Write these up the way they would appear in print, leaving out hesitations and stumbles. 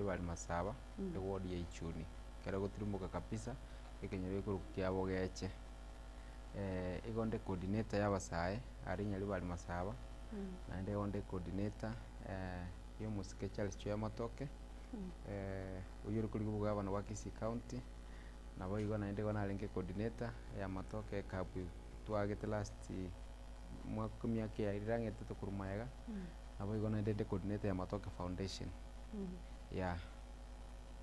Nyaribari Masaba, eward ya Ichuni. Ekero gotirimboka kabisa, ekenyoro gekorokwa kia Bogeche. Igo nde coordinator ya abasae aria Nyaribari Masaba, naende igo nde coordinator ya omosike Charles Chweya Matoke, oyio ore korigia obogavana bwa Kisii County, naboigo naende igo narenge coordinator ya Matoke eclub twagete last mwaka emiaka eria ang'e etato korwa magega, naboigo naende inde coordinator ya Matoke Foundation, yeah.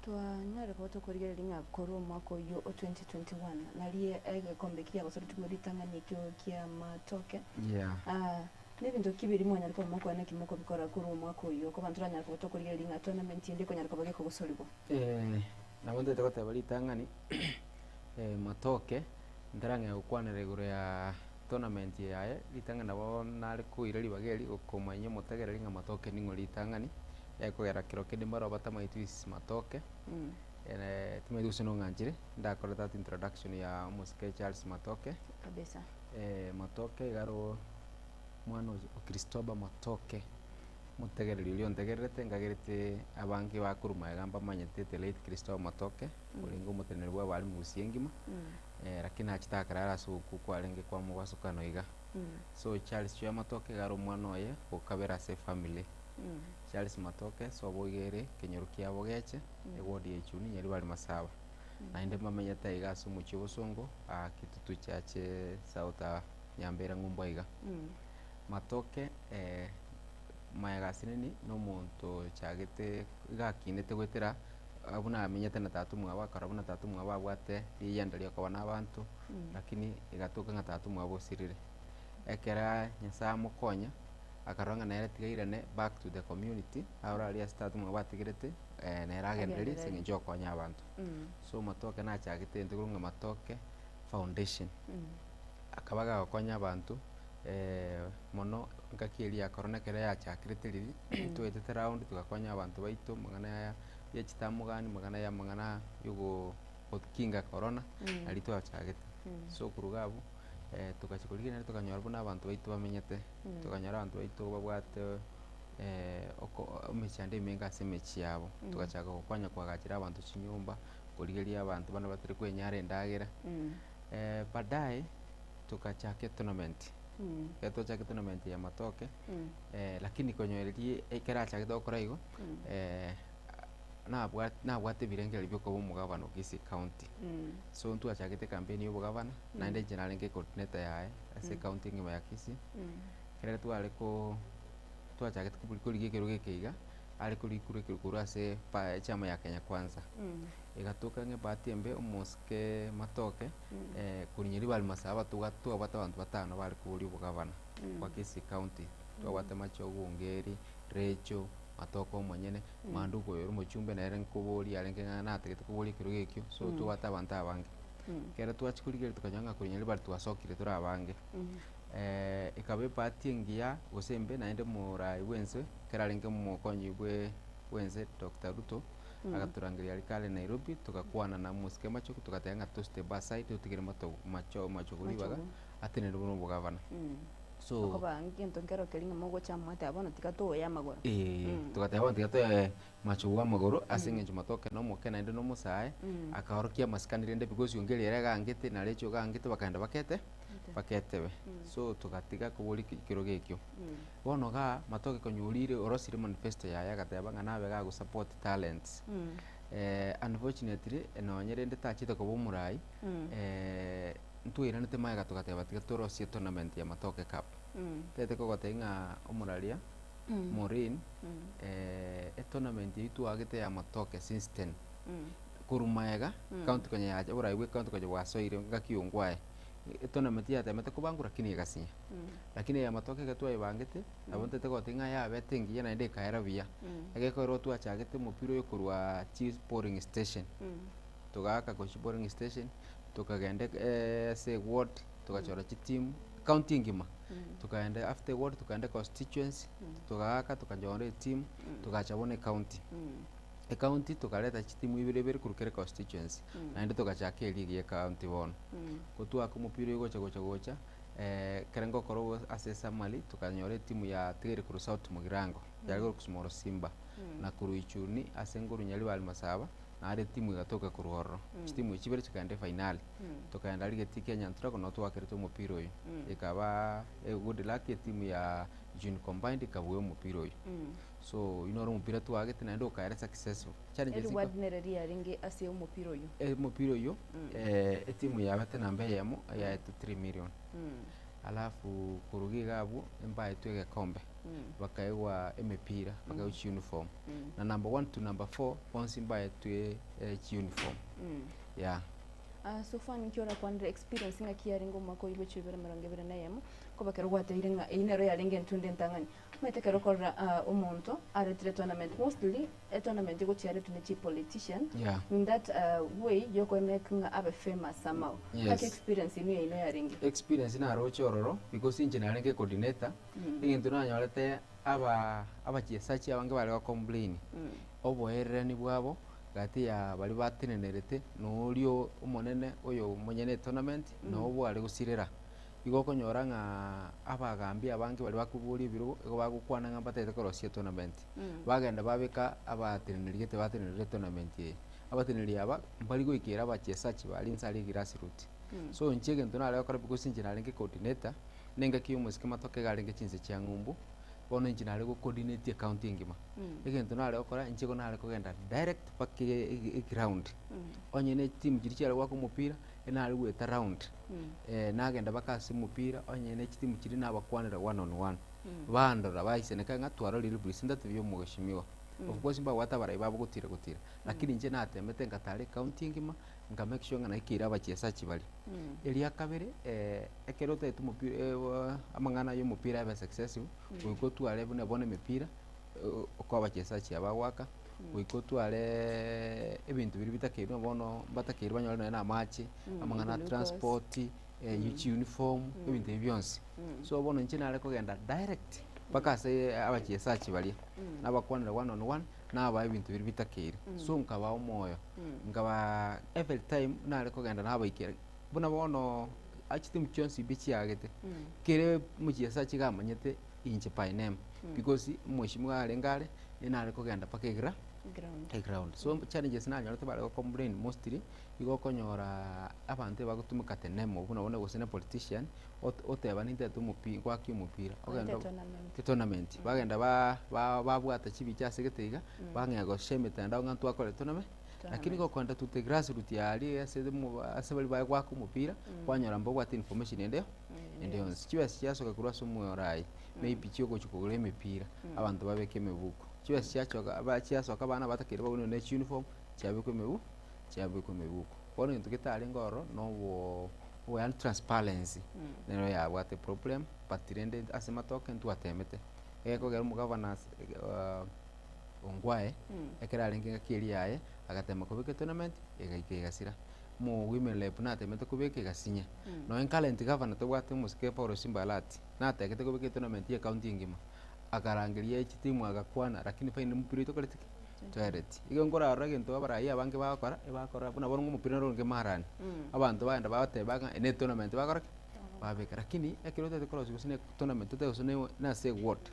Twanyare koba tokorigereria ng'a korwa omwaka oyio o 2021 nario egekombe ekia giagosoretigwe ritang'ani ekio ki'amatoke. Yeah. Ah, nebinto ki biria mwanyare koba mokora naki mokobikora korwa omwaka oyio okoba ntoranyare koba tokorigereria ng'a tournament ende ekonyara koba gekogosorigwa? Nabo ntagete goteba ritang'ani, matoke ntarang'ea gokwanera igoro ya tournament yaye, ritang'ani nabo nare koira ribaga eri gokomanyia omotegereri ng'a matoke ning'o ritang'ani, ekogera kero kende mbaro batamaeti is matoke, timanyeti gose nong'anchire, ndakore that introduction ya omosike Charles Matoke. Kabisa. Matoke iga aro omwana o Christoba Matoke, omotegereri oria ontegererete nkagerete abange bakorwa magega mbamanyete the late Christoba Matoke, orenge omoteneneri bwa abalimu gusii engima, lakini nachete akarara ase ogokwa kwarenge kwa mobasokano iga. So Charles Chweya Matoke iga are omwana oye gokabera ase efamily. Charles Matoke sobo iga ere ekenyoro kia Bogeche, eward ya Ichuni, Nyaribari Masaba. Naende mbamenyete aiga ase omochie o Bosongo, Kitutu Church South aa Nyambera ng'umbu aiga. Matoke magega aseneni na omonto ochagete iga akinete goetera buna amenyete na tata omwabo akarora buna tata omwabo abwate riyanda riokoba na abanto, lakini egatoka ng'a tata omwabo osirire. Ekera Nyasaye amokonya, akarora ng'a nere tiga airane back to the community, arore aria ase tata omwabo atigerete nere agendererie ase eng'encho ya okonya abanto. So matoke nachagete egento korwa ng'a matoke foundation, akaba gagokonya abanto mono engaki eria ya corona ekero yachakerete riria, twaetete round togakonya abanto baito amang'ana aya ya chitamogani, amang'ana ya amang'ana ya ogokinga corona, naria twachagete. So korwa iga abwo, togachia korigia naende tokanyora buna abanto baito bamenyete, tokanyora abanto baito babwate oko emechando emenge ase emechie yabo, togachaka gokonya koagachera abanto chinyomba, korigereria abanto buna batari kwenyara endagera. Baadaye togachaka etournament, ekero twachaka etournament ya matoke, lakini konyoreria ekero achagete gokora igo, nabwa nabwate ebirengererio bia okoba omogabana o Kisii county. So ntwachagete ecampaign ya obogabana, naende inche narenge ecoordinator yaye ase ecounty engima ya Kisii, ekero tware ko twachagete kobori korigia ekerogo eke iga, are korikura ekero korwa ase pa echama ya Kenya Kwanza. Egatoka ng'a ebahati embe omosike matoke, korwa Nyaribari Masaba toga twabwate abanto batano bare koboria obogabana bwa Kisii county. Twabwate Machogu, Ongeri, Recho, Matoke omonyene, Manduko oyo ore omochumbe nere nkoboria arenge ng'a natagete koboria ekerogo ekio, so tobwate abanto abange. Ekero twachia korigereria tokanyora ng'a korwa Nyaribari twasokire tore abange. Ekaba ebahati engiya gose embe naende omorai bwense ekero arenge omokonyi bwe bwense Doctor Ruto, agatorangeria aria kare Nairobi, togakwana na omosike Machogu togateba ng'a to step aside totigere mato macho Machogu ribaga, atenene buna obogavana. So Okoba ngento nkero keria ng'a mogocha mwateba bono tiga toye amagoro. Eeh, togateba bono tiga toye Machogu amagoro ase eng'encho matoke na omoke naende na omosae, akaorokia amasikani rende because onge riria egangete na Rachel egangete bakaenda bakete baketebe. So togatiga koboria ekerogo ekio. Bono igaa matoke konya orire orosire manifesto yaye agateba ng'a nabe gagosupport talents. Unfortunately nonye rende tachete koba omorai, ntwairanete magega togateba tiga torosie etournament ya Matoke Cup. Tete kogotebia ng'a omoraria Maureen, etournament eyio twagete ya Matoke since then, korwa magega county konya yacha oborai bwa ecounty konya bwasoire ngaki ya Ongwae, etournament yatemete kobangwa lakini egasinya. Lakini eye ya Matoke ekero twayebangete, nabo ntete kogotebia ng'a yabete engiya naende ekaera buya. Egekorwa twachagete omopira oyo korwa chi polling station, togaaka korwa chipoling station, tokagenda ase eward, togachora chitimu, county engima, tokaenda after eward tokaenda econstituency, togaaka tokanyora etimu, togacha bono ecounty. Ecounty tokareta chitimu ibere ibere korwa kera econstituency, naende togachaka eleague ya ecounty bono. Ko twaka omopira oyo gocha gocha gocha, ekero ngokora obo ase esummary, tokanyora etimu yatigaire korwa South Mugirango, yare korokwa Small Simba. Na korwa Ichuni ase nkorwa Nyaribari Masaba, naro etimu egatoka korwa ororo. Chitimu echi chibere chikaenda efainali. Tokaenda aria getii kia Nyanturako noo twakerete omopira oyo. Ekaba good luck etimu ya Ichuni Combined ekabua omopira oyio. So oyio noro omopira twagete naende okaera successful. Challenges Reward nere riarenge ase omopira oyio. Omopira oyio, etimu yabete namba eyemo yaetwe 3 million. Alafu korwa iga abwo mbaetwe egekombe, bakaegwa emepira, bakaegwa chiuniform. Na number one to number four bonsi mbaetwe chiuniform, yeah. So far ninki orakwanere experience ng'aki yarenge omwaka oyio bwe chibere emerongo ebere na eyemo, koba ekero gwateire ng'a eyio nero yarenge entunde entang'ani. Omanyete ekero okorora omonto aretire etournament mostly etournament egochia yaretwa ne chipolitician Yeah. in that way yokoemake ng'a abe famous somehow. Yes. Ng'aki experience inwe yaino yarenge? Experience naroche ororo because inche narenge coordinator, egento nanyorete aba abachesachi abange bare gocomplain, oboererani bwabo gati ya baria batenenerete na oria omonene oyo omonyene etournament nabo bware gosirera. Igo okonyora ng'a abagambi abange baria bakoboria ebirogo, igo bagokwana ng'a mbatagete korosia etournament. Bagenda babeka abateneneri gete batenenere etournament eye. Abateneneri aba, mbari goikera abachesachi baria inse aria egrassroot. So inche egento nare gokora because inche narenge coordinator, na engaki ya omosike matoke iga arenge chinse chia ng'umbu, bono inche nare gocoordinate ecounty engima. Egento nare gokora, inche igo nare kogenda direct mpaka eground. Onye na echitimu chiria chiare goaka omopira, nare goeta round, nagenda mpaka ase omopira, onye ne chitimu chiria nabakwanera one on one, bandora baisaneka ng'a twarorire representative ya omogeshimiwa. Of course mbabwate abarai babo gotira gotira, lakini inche natemete ngatara ecounty engima, nka make sure ng'a naikeire abachesachi baria. Eria kabere, ekero otagete omopira amang'ana ya omopira abe successful, goika otware buna bono emepira, okoa abachesachi aba goaka, goika otware ebinto biria bitakeirwe bono mbatakeirwe banyore nonya na amache, amang'ana a transport, chiuniform, ebinto ebi bionsi. So bono inche nare kogenda direct mpaka ase abachesachi baria, nabakwanera one on one, nabaa ebinto biria bitakeire. So nkabaa omoyo, nkabaa every time nare kogenda nabaikera, buna bono chitimu chionsi pi chiagete, kere omochesachi iga amanyete inche by name, because omweshimiwa arenge are, nigo nare kogenda mpaka egra Ground. eground. So challenges nanyorete bare gocomplain mostly, igo okonyora abanto ebagotumeka the name buna bono gose na politician, ot- oteba nintete omopi ngoakie omopira, ogende Oete tournament. etournament, bagenda ba- ba- babwata chibicha ase gete iga, bang'ea goshare emitandao ng'a ntwakora etournament, lakini Tournament. gokoenda to the grassroot aria ase omo ase baria bagoaka omopira, kwanyora mbabwate information ende ende yonsi. Chibesa chiasoka korwa ase omorai, maybe chiogochia kogora emepira, abanto babeke emebuko. Chibesa chiachoka ba chiasoka abana batakeire bagure ne chiuniform, chiabekwa emebu chiabekwa emebuko. Bono egento getarenge ororo, na oboo obo yaani transparency, nero yabwate problem, but rende ase matoke ntwatemete, egekogera omogavana ase Ongwae, ekero arenge engaki eria yaye, agatema kobeka etournament, egaika egasira. Omo women rep natemete kobeka egasinya. Nonya current governor tobwate omosike Paul Simba Arati, nategete kobeka etournament ya ecounty engima, akarangeria chitimu agakwana lakini finally omopira oito okoreti ki? Toereti. Igo nkorarora egento abarai abange bagokora, ebakora buna bono ng'a omopira noro orenge marani, abanto bagenda bagoteba ng'a eye ne etournament bagokora ki? Babeka. Lakini ekero otagete korosia gose ne etournament otagete gose ne nase eward,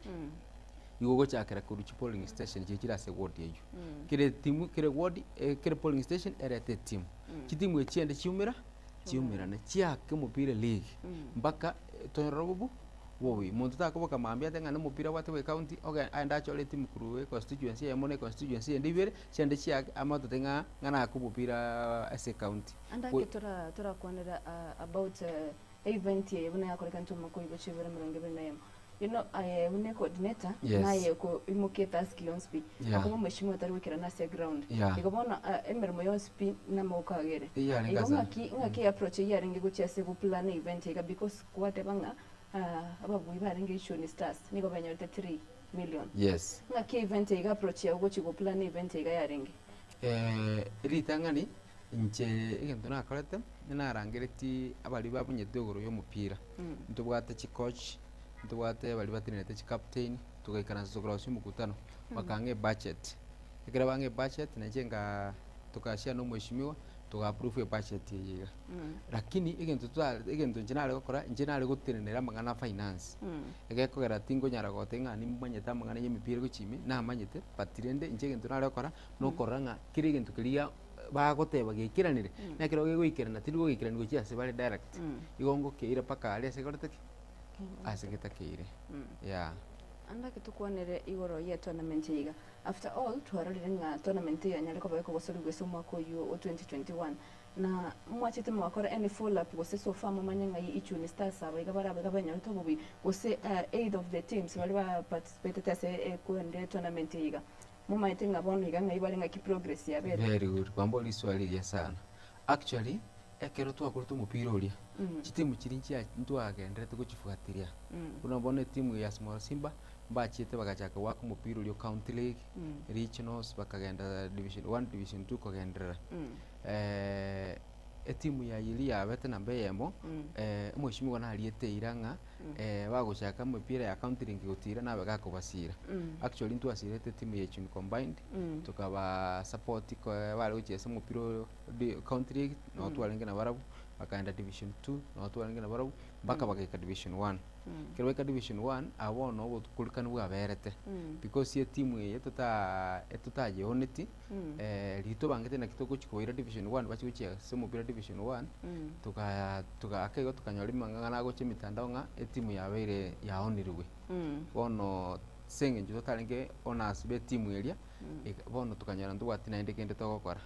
igo ogochakera korwa chipolling station chiria chire ase eward eywo. Kera etimu, kera eward, kera polling station erete etimu. Chitimu echi chiende chiumera, chiumerane, chiake omopira eleague, mpaka tonyore obobu bobe. Monto takoboka mambia atebe ng'a nomopira abwate bwa ecounty, oge aende achore etimu korwa econstituency eyemo na econstituency eyende ibere, chiende chiake amanye goteba ng'a ng'a nake omopira ase ecounty. Ande ake tora torakwanera about event eye buna yakorekanete omwaka oyio bwa chibere emerongo ebere na eyemo. You know aye buna ecoordinator, Yes. naye okoimokia etask yonsi pi, Yeah. akoba omweshimiwa otari goikerana ase eground. Yeah. Igo bono emeremo yonsi pi namaboko agere. Eyarenge Igo ase- ng'aki ng'aki eapproach eyio yarenge gochia ase goplan event iga because gwateba ng'a ababui barenge Ichuni Stars nigo benyorete 3 million. Yes. Ng'aki event iga approach yago gochia goplan event iga yarenge? Ritang'ani, inche egento nakorete, narangeretie abaria babonyete igoro ya omopira, ntobwate chicoach, ntobwate baria batenerete chicaptain, togaikaransa tokorosia omokutano, bakang'a ebudget. Ekero bang'a ebudget, nainche nkaa tokashare na omweshimiwa, Toga approve ebudget eye iga. Lakini egento tware egento inche nare gokora, inche nare gotenenera amang'ana a finance. Egekogera tingonyara goteba ng'a nimanyete amang'ana ya emepira gochia ime, namanyete but rende inche egento nare gokora, nokorora ng'a kera egento keria bagoteba giaikeranire, na ekero gegoikerana tindi goikerani gochia ase bare direct, igo ngokeira mpaka aria ase ekorete ki? Ase getakeire, yeah. Ande ake tokwanere igoro ye tournament eye iga. After all, twarorire ng'a tournament eye yanyare koba ekogosorigwa ase omwaka oyio o 2021. Na mwachete mwakora any follow up gose so far momanye ng'ai Ichuni Stars aba iga bare aba iga benyorete obobuya gose either of the teams baria ba participatete ase ekwende tournament eye iga. Momaete ng'a bono iga ng'ai bare ng'aki progress yabo ere. Very good, kwambora riswali rigiya sana. Actually, ekero twakorete omopira oria, chitimu chiria nchia ntwagenderete gochifuatiria. Buna bono etimu ya Small Simba, mbachiete bagachaka goaka omopira oria o county league, regionals, bakagenda division one, division two kogenderera. Etimu ya Yiri yabete namba eyemo, omweshimiwa nariete eira ng'a bagochaka emepira ya county league gotira nabe gakobasira. Actually ntwasirete etimu ya Ichuni Combined, tokaba support ko bare gochiesa omopira oyo di county league, nabo twarenge nabarabwo, bakaenda division two, nabo twarenge nabarabwo, mpaka bagaika division one. Ekero baika division one, abwo bono obokurukani bwaberete, because etimu eye totaa etotayeoneti, riria tobangete naki togochia kobaira division one bachie gochia ase omopira division one, tokaa togaaka igo tokanyora amang'ana agocha emitandao ng'a etimu yabeire yaonirwe. Bono ase eng'encho totarenge owners ba etimu eria, eka bono tokanyora ntobwati naende kende togokora,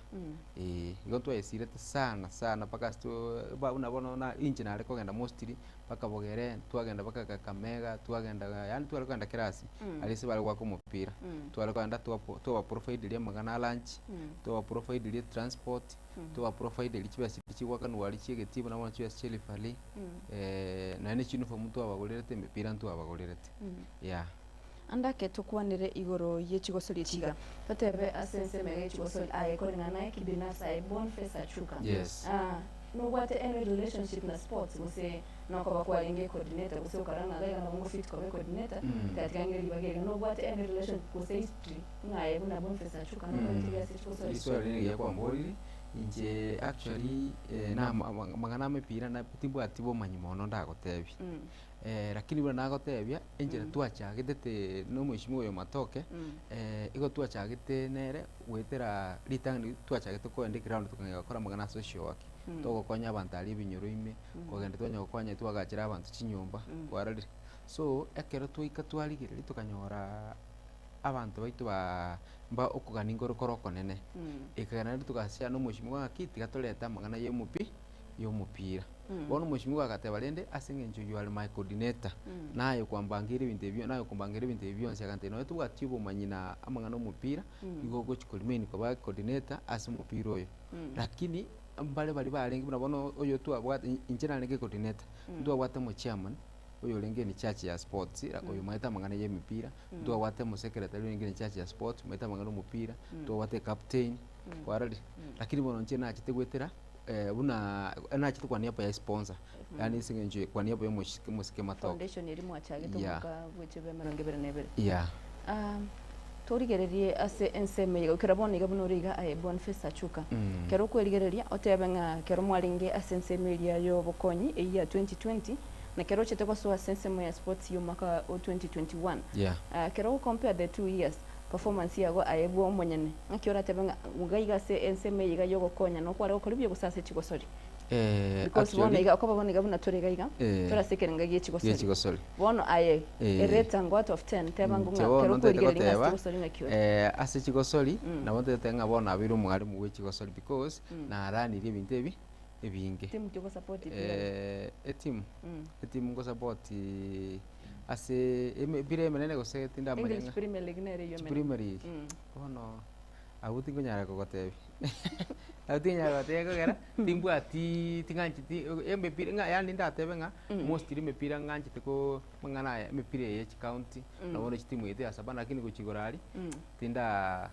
eh. Igo twayesirete sana sana mpaka ase too ba buna bono na inche nare kogenda mostly mpaka bogere, twagenda mpaka Kakamega, twagenda yaani tware kogenda kera ase, aria ase bare goaka omopira. Tware kogenda twapo twabaprovideria amang'ana a lunch, twabaprovideria etransport, twabaprovideria chibesa chiria chigoakanwa aria chia egetii buna bono chibesa chia referee, naende chiuniform ntwabagorerete, emepira ntwabagorerete, yeah. Ande ake tokwanere igoro ye chigosori echi iga, totebe ase ensemo iga ye chigosori aye koreng'ana naye kibinafsi aye Bonface Achuka. Yes. Ah, nobwate any relationship na sports gose nokoba kwarenge coordinator gose okara ng'a iga nabo ngofit koba coordinator tiga ng'ire ribaga eri nobwate any relation gose history ng'a aye buna Bonface Achuka nokorete ebi ase chigosori? Riswali riria kwamborire, inche actually na amang'ana amepira na timbwati bomanyi mono ndagotebie. Lakini buna nagotebia, enchera twachagetete na omweshimiwa oyo Matoke, igo twachagete nere goetera ritang'ani twachagete kogenda eground tokang'ea gokora amang'ana a social work, togokonya abanto aria ebinyoro ime, kogenda twanya gokonya twagachera abanto chinyomba, kwarorire. So, ekero twaika twarigereria tokanyora abanto baito baa mba okogania nkoro kore okonene, ekagera naende togasiana na omweshimiwa ng'aki tiga torete amang'ana ya omopi ya omopira. Bono omweshimiwa agateba rende ase eng'encho you are my coordinator, naye kwambangeire ebinto ebi naye okombangera ebinto ebi bionsi agantebia nonye tobwati obomanyi na amang'ana omopira, nigo ogochi ko remain koba coordinator ase omopira oyo. Lakini mbare baria barenge buna bono oyo twabwate inche narenge coordinator, ntwabwate omochairman oyo orenge in charge ya sports, oyo omanyete amang'ana ya emepira, ntwabwate omosecretary orenge in charge ya sports omanyete amang'ana ya omopira, ntwabwate ecaptain, kwarorire. Lakini bono inche nachete goetera buna nachete kwa niaba ya esponsor, yaani ase eng'encho kwa niaba ya omosike omosike matoke. Foundation eria mwachagete Yeah. omwaka bw'echiro bwa emerongo ebere na ebere. Yeah. Ah, torigererie ase ensemo eye goikera bono iga buna ore iga aye Boniface Achuka. Kero okwerigereria otebe ng'a kero mwarenge ase ensemo eria y'obokonyi eyio ya 2020 na kero ochete gosoa ase ensemo ya sports y'omwaka o 2021. Yeah. Ah, kero ogocompare the two years Performance yago aye bwe omonyene. Ng'aki oratebe ng'a iga iga ase ensemo eye iga yogokonya nokware gokora buya gose ase chigosori? Because bono Actually, iga okoba bono iga buna tore iga iga, tore ase ekerenga gie chigosori. gie chigosori. Bono aye, erate ango out of ten, teba ango Inche ng'a bono kero ntagete okwerigereria ng'a ase goteba, chigosori ng'aki ore. ase chigosori, nabo ntagete ng'a bono nabeire omwalimu bwe chigosori because naranirie ebinto ebi ebinge. Timu ki ogosupport EPL? Etimu, etimu ngosupport ase emepira emenene gose tindamanya English ng'a Premier League nere eywo emenene. Premier League, bono abwo tinkonyara kogotebia abwo tinkonyara kogotebia ekogera timbwati ting'ancheti emepira ng'a yaani ndatebe ng'a mostly emepira ng'anchete ko amang'ana aya emepira eye ya chicounty nabo bono chitimu eye ya Shabana lakini gochia igoro aria tinda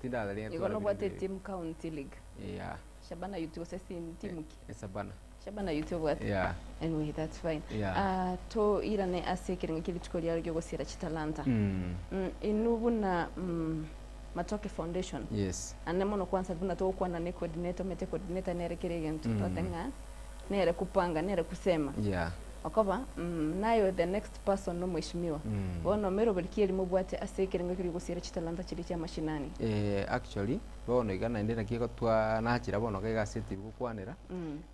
tindararenge Igo nobwate etimu county league. Yeah. Shabana youth gose timu ki? Esabana. Shabana youth obwate? Yeah. Anyway, that's fine. Yeah. Ah, toirane ase ekerengo kia rituko riaro giogosiera chitalanta. Mm. Mm, inwe buna mm, Matoke Foundation. Yes. Ande mono kwanza buna togokwana ne coordinator, omanyete coordinator nere kera egento, tote ng'a nere kupanga, nere kusema. Yeah. Okoba naye the next person nomweshimiwa. Bono meroberi ki eri mobwate ase ekerengo ekio giogosiera chitalanta chiria chia mashinani? Actually, bono iga naende naki twa nachira bono iga egazeti gokwanera,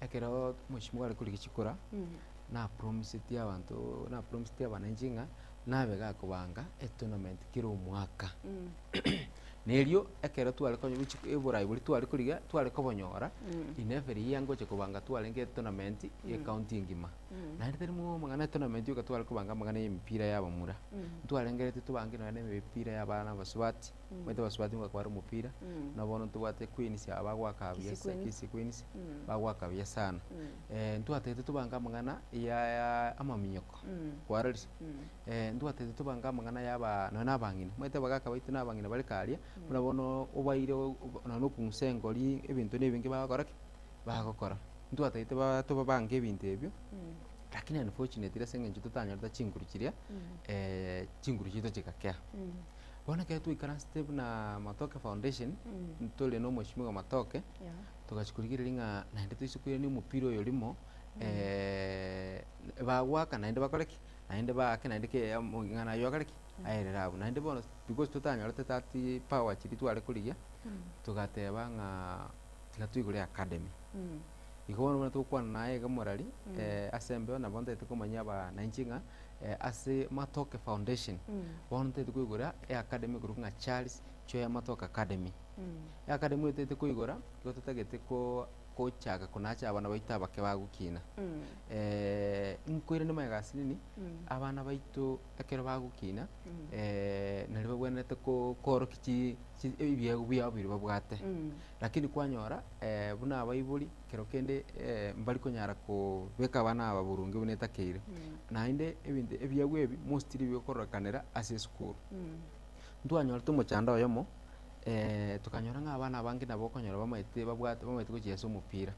ekero omweshimiwa are korigia chikura, napromisetie abanto napromisetie abananchi ng'a nabe gakobanga etournament kera omwaka. Na erio ekero tware konya gochi oborai boria tware korigia tware kobonyora in every year ngocha kobanga twarenge etournament ya ecounty engima. Naende tari mo amang'ana ya etournament yoka tware kobanga amang'ana ya emipira ya abamura. Ntwarengereretie tobange nonya na emipira ya abana abasubati, omanyete abasubati nigo bakwara omopira, buna bono ntobwate queens aba bagoaka buya Kisii Queens. Kisii Queens, bagoaka buya sana. Ntwatagete tobange amang'ana ya amaminyoko, kwarorire? Ntwatagete tobange amang'ana ya aba nonya na abang'ina, omanyete abagaka baito na abang'ina bare karia, buna bono obaire nonya na okong'usa engori, ebinto na ebinge bagokora ki? Bagokora. Ntwatagete ba tobabange ebinto ebio, lakini unfortunately ase eng'encho totanyorete chinguru chiria, chinguru chiaito chigakea. Bono ekero twaikaransete buna Matoke Foundation, ntore na omweshimiwa Matoke, togachia korigereria ng'a naende toise koirania omopira oyo rimo, bagoaka naende bakore ki? Naende baake naende ke amang'ana aywo akore ki? Aerere abwo. Naende bono because totanyorete that power chiria tware korigia, togateba ng'a tiga toigore academy. Igo bono buna togokwana naye iga morari, ase embeo nabo ntagete komanyia abananchi ng'a ase Matoke Foundation, bono ntagete koigora eacademy ekorokwa ng'a Charles Choya Matoke Academy. Eacademy eye totagete koigora, nigo totagete ko kochaka konacha abana baito abake bagokina. Nkoirania magega asinini, abana baito ekero bagokina, nario babwenerete ko koorokia chi chi ebiegwa biabo biria babwate. Lakini kwanyora buna abaibori kero kende mbari konyara kobeka abana aba boronge buna etakeire. Naende ebinto ebiegwa ebi mostly bigokororekanera ase esukuru. Ntwanyorete omochando oyomo, tokanyora ng'a abana abange nabo okonyora bamaete babwate bamaete gochiesa omopira,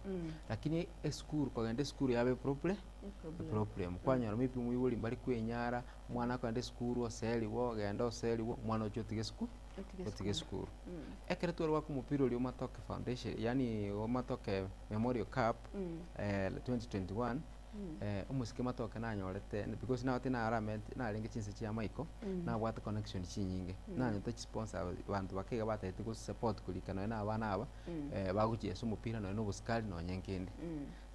lakini esukuru kogenda esukuru yaba eproble eproblem. Kwanyora maybe omoibori mbari kwenyara, omwana akogenda esukuru oseriwa ogenda oseriwa, omwana ochia otiga esukuru otiga esukuru. Ekero tware goaka omopira oria o Matoke Foundation yaani o Matoke Memorial Cup 2021, omosike Matoke nanyorete because nabate narameti narenge chinse chia amaiko, nabwate connection chinyinge, nanyorete chisponsor abanto bake iga batagete gosupport korika nonye na abana aba, bagochiesa omopira nonye na obosikari nonye nkende.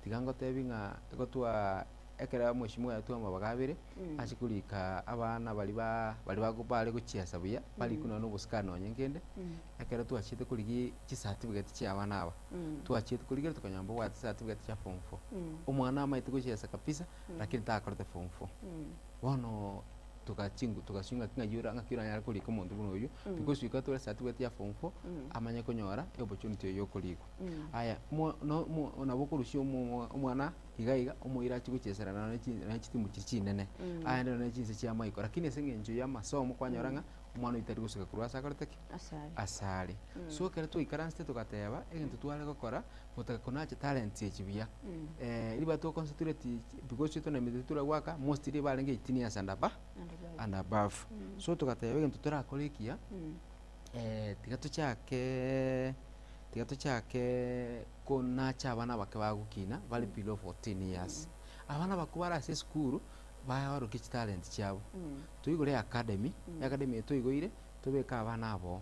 Tiga ngotebi ng'a igo twaa ekero omweshimiwa aetwe amabaga abere, ache korika abana baria ba baria bago bare gochiesa buya, barikwe nonye na obosikari nonye nkende, ekero twachiete korigia chicertificate chia abana aba, twachiete korigereria tokanyora mbabwate chicertificate chia form four. Omwana amaete gochiesa kabisa, lakini takorete form four. Bono togachingu togasio ng'aki ng'ai ora ng'aki oranyare korika omonto buna oyio, because goika atware certificate ya form four, amanye konyora eopportunity eywo ya okorikwa. Aya, mo no mo nabo okorusia omo omwana iga iga omoire achie gochesera nonye chi nonye chitimu chiria chinene, aende nonye chinse chia amaiko, lakini ase eng'encho ya amasomo kwanyora ng'a omwana oyio tari gosuka korwa ase akorete ki? Asare. Asare. So ekero twaikaransete togateba, egento tware gokora, gotaka konacha talents echi buya, ribaga toconcentrate because tournament toragoaka mostly barenge 18 years and above and above. So togateba egento torakore ekiya, tiga tochake tiga tochake konacha abana abake bagokina bare below 14 years. Abana abakwo bare ase esukuru, baorokie chitalent chiabo, toigore eacademy, eacademy eye toigoire, tobeke abana aboo,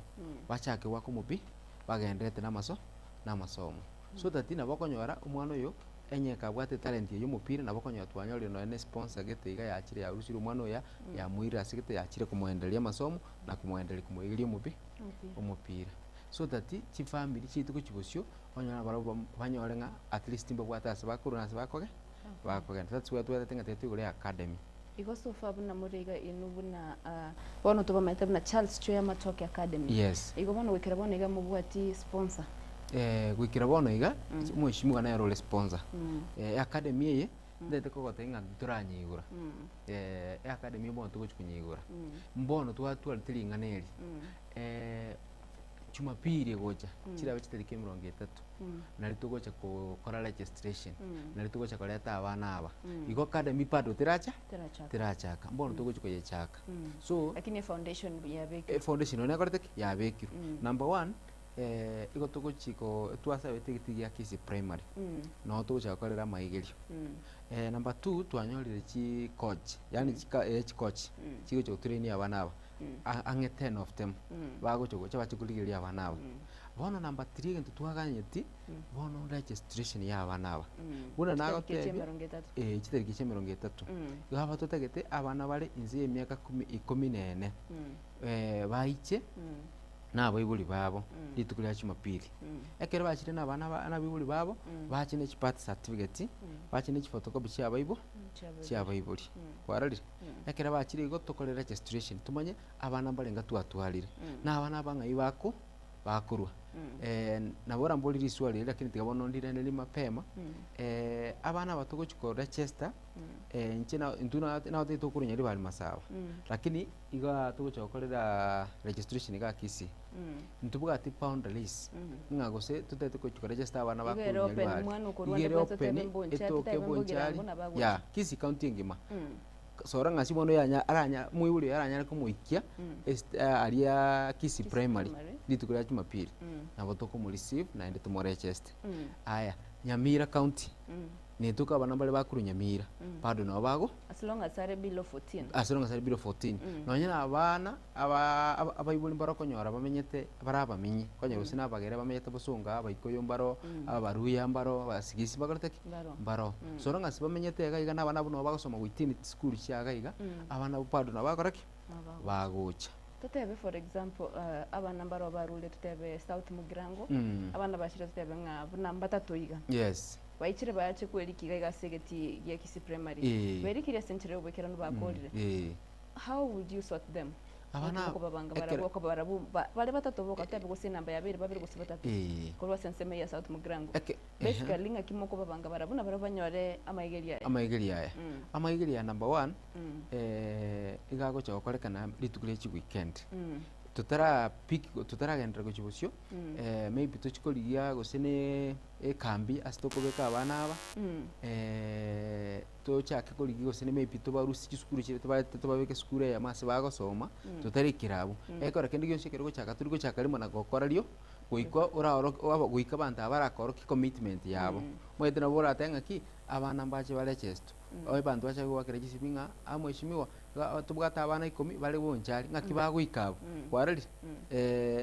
bachake goaka omopi, bagendererete na amaso na amasomo. So that nabo okonyora omwana oyo, enye kabwate etalent eye ya omopira, nabo okonyora twanyorire nonye na esponsor gete iga yachire yarusire omwana oyo yamoirire ase gete yachire komoendereria amasomo, na komoendereria komoigeria omopi omopira. So that chifamiri chiaito gochia bosio, onyore nabarabwo banyore ng'a at least mbabwate ase bakorwa na ase bakoge bakogenda. That's why twatete ng'a tiga toigore academy. Igo so far buna more iga inwe buna bono tobamaete buna Charles Chweya Matoke Academy. Yes. Igo bono goikera bono iga mobwati sponsor. Goikera bono iga, omweshimiwa nere ore sponsor. Eacademy eye, ntagete kogotebia ng'a ntoranyeigora. Eacademy eye bono togochi konyeigora. Mbono twatwarete ring'ana eri. Jumapili egocha, chirabe chitariki emerongo etato, nari togocha gokora registration, nari togocha koreta abana aba. Igo academy bado teracha Terachaka. terachaka, mbono togochi koyechaka. So, Lakini efoundation yabekirwe. efoundation nonya ekorete ki? Yabekirwe. Number one, igo togochi ko twasabete egetii gia Kisii Primary, noo togocha gokorera amaigerio. Number two, twanyorire chicoach, yaani chika chicoach, chigocha gotrainia abana aba. Ang'e ten of them bagocha gocha bache korigereria abana aba. Bono number three egento twaganyeti bono registration ya abana aba. Buna Chitariki nagotebia emerongo etato. eh chitariki chia emerongo etato. Igo aba totagete abana bare inse ya emiaka kumi ikomi na ene baiche na abaibori babo rituko ria jumapili. Ekero bachire na abana ba na abaibori babo, bache ne chibirth certificate, bache ne chiphotocopy chia abaibo chia abaibori. Kwarorire? Ekero bachire igo tokore registration tomanye abana mbarenga twatwarire, na abana aba ng'ai bako bakorwa. Nabo orambori riswali eri lakini tiga bono ndirenderie mapema, abana aba togochi ko register, inche na intwe na nabo tokorwa Nyaribari Masaba, lakini igaa togocha gokorera registration igaa Kisii, ntobwati boundaries ng'a gose totagete gochi ko register abana Igo bakorwa ere open, Nyaribari. mwana okorwa Igo ere ande bwase open, totebe Mbonchari, etoke totebe Bonchari, Mbogirango nabo agocha. yeah, Kisii county engima. Sora ng'a ase bono yanya aranya moibori oye aranyare komoikia est aria Kisii Kisii Primary Primary. rituko ria Jumapili, nabo tokomoreceive naende tomoregeste. Aya, Nyamira county, netoka abana mbare bakorwa Nyamira, bado nabo bago As long as are below 14. as long as are below 14. Nonye na abana aba aba abaibori mbare okonyora bamenyete bare abamenyi, okonyora gose na abagere bamenyete bosongo abaikoyo mbaro, abaruya mbaro, abasigisi mbakorete ki? Mbaro. Mbaro. So long as bamenyete iga iga na abana abwo nabo bagosoma within chisukuru chia iga iga, abana abwo bado nabo bagokora ki? Nabo Bagocha. Totebe for example, abana mbaro barure totebe South Mugirango, abana bachire totebe ng'a buna mbatato iga. Yes. Baichire bache kwerika iga iga ase egetii gia Kisii Primary. Eh. Berikire ase enchera ya oboikeranu bakorire. Eh. How would you sort them? Abana Naki mokobabanga ekero- barabwo okoba barabwo ba- bare batato boka totebe gose enamba yabo ere babere gose batato. Eh. Korwa ase ensemo eye ya South Mugirango. Eke- Basically ng'aki mokobabanga barabwo na barabwo banyore amaigerio aya. Amaigerio aya. Mm. Amaigerio aya number one, Mm. iga agocha gokorekana rituko ria chiweekend. Mm. Totara pick totaragenderera gochia bosio, Mm. maybe tochie korigia gose ne ekambi ase tokobeka abana aba, Mm. tochake korigia gose ne maybe tobarusie chisukuru chiria tobarete tobabeke esukuru eyemo ase bagosoma, totarekire abwo. Ekero kende gionsi ekero ogochaka tori gochaka rimo na gokora rio, goika oraoroke oba goika abanto aba barakorokie commitment yabo. Omanyete nabo oratebe ng'aki, abana mbache barechestu, abanto bache goakera chisimi ng'a aa mheshimiwa, iga tobwate abana ikomi bare bonchari, ng'aki bagoika abwo, kwarorire?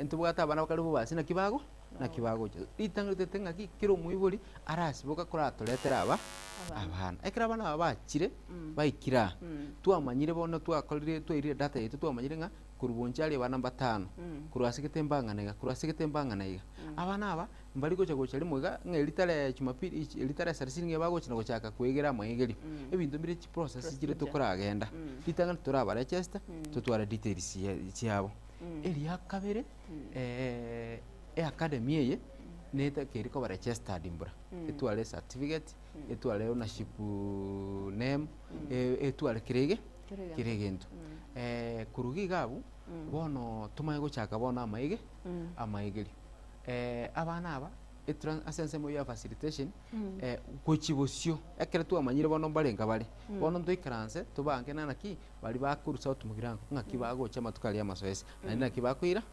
Ntobwate abana bakare bobasi naki bago naki bagocha. Ritang'ani ritete ng'aki, kera omoibori arasiboka koratoretera aba abana. Ekero abana aba bachire, baikire aa, twamanyire bono twakorire twairire edata yaito twamanyire ng'a korwa bonchari abana mbatano, korwa ase gete mbang'ana iga, korwa ase gete mbang'ana iga. Abana aba, mbari gocha gocha rimo iga, ng'a eri tarehe jumapili echi eri tarehe salasini ng'a bagocha na gochaka koegera amaegerio. Ebinto mbire chiprocess chire Procedure. tokoragenda. Ritang'ani torabaregister, totware details chiabo. Eria kabere, eacademy eye, netakeire koba registered mbura, etware ecertificate, etware ownership name, etware kera ege kera egento. Korwa iga iga abwo, bono tomanye gochaka bono amaege amaegerio. Abana aba, etura ase ensemo ya facilitation, gochia bosio, ekero twamanyire bono mbarenga bare, bono ntoikaranse tobange na naki, baria bakorwa South Mugirango, ng'aki bagocha amatuko aria amasoesi, naende naki bakoira,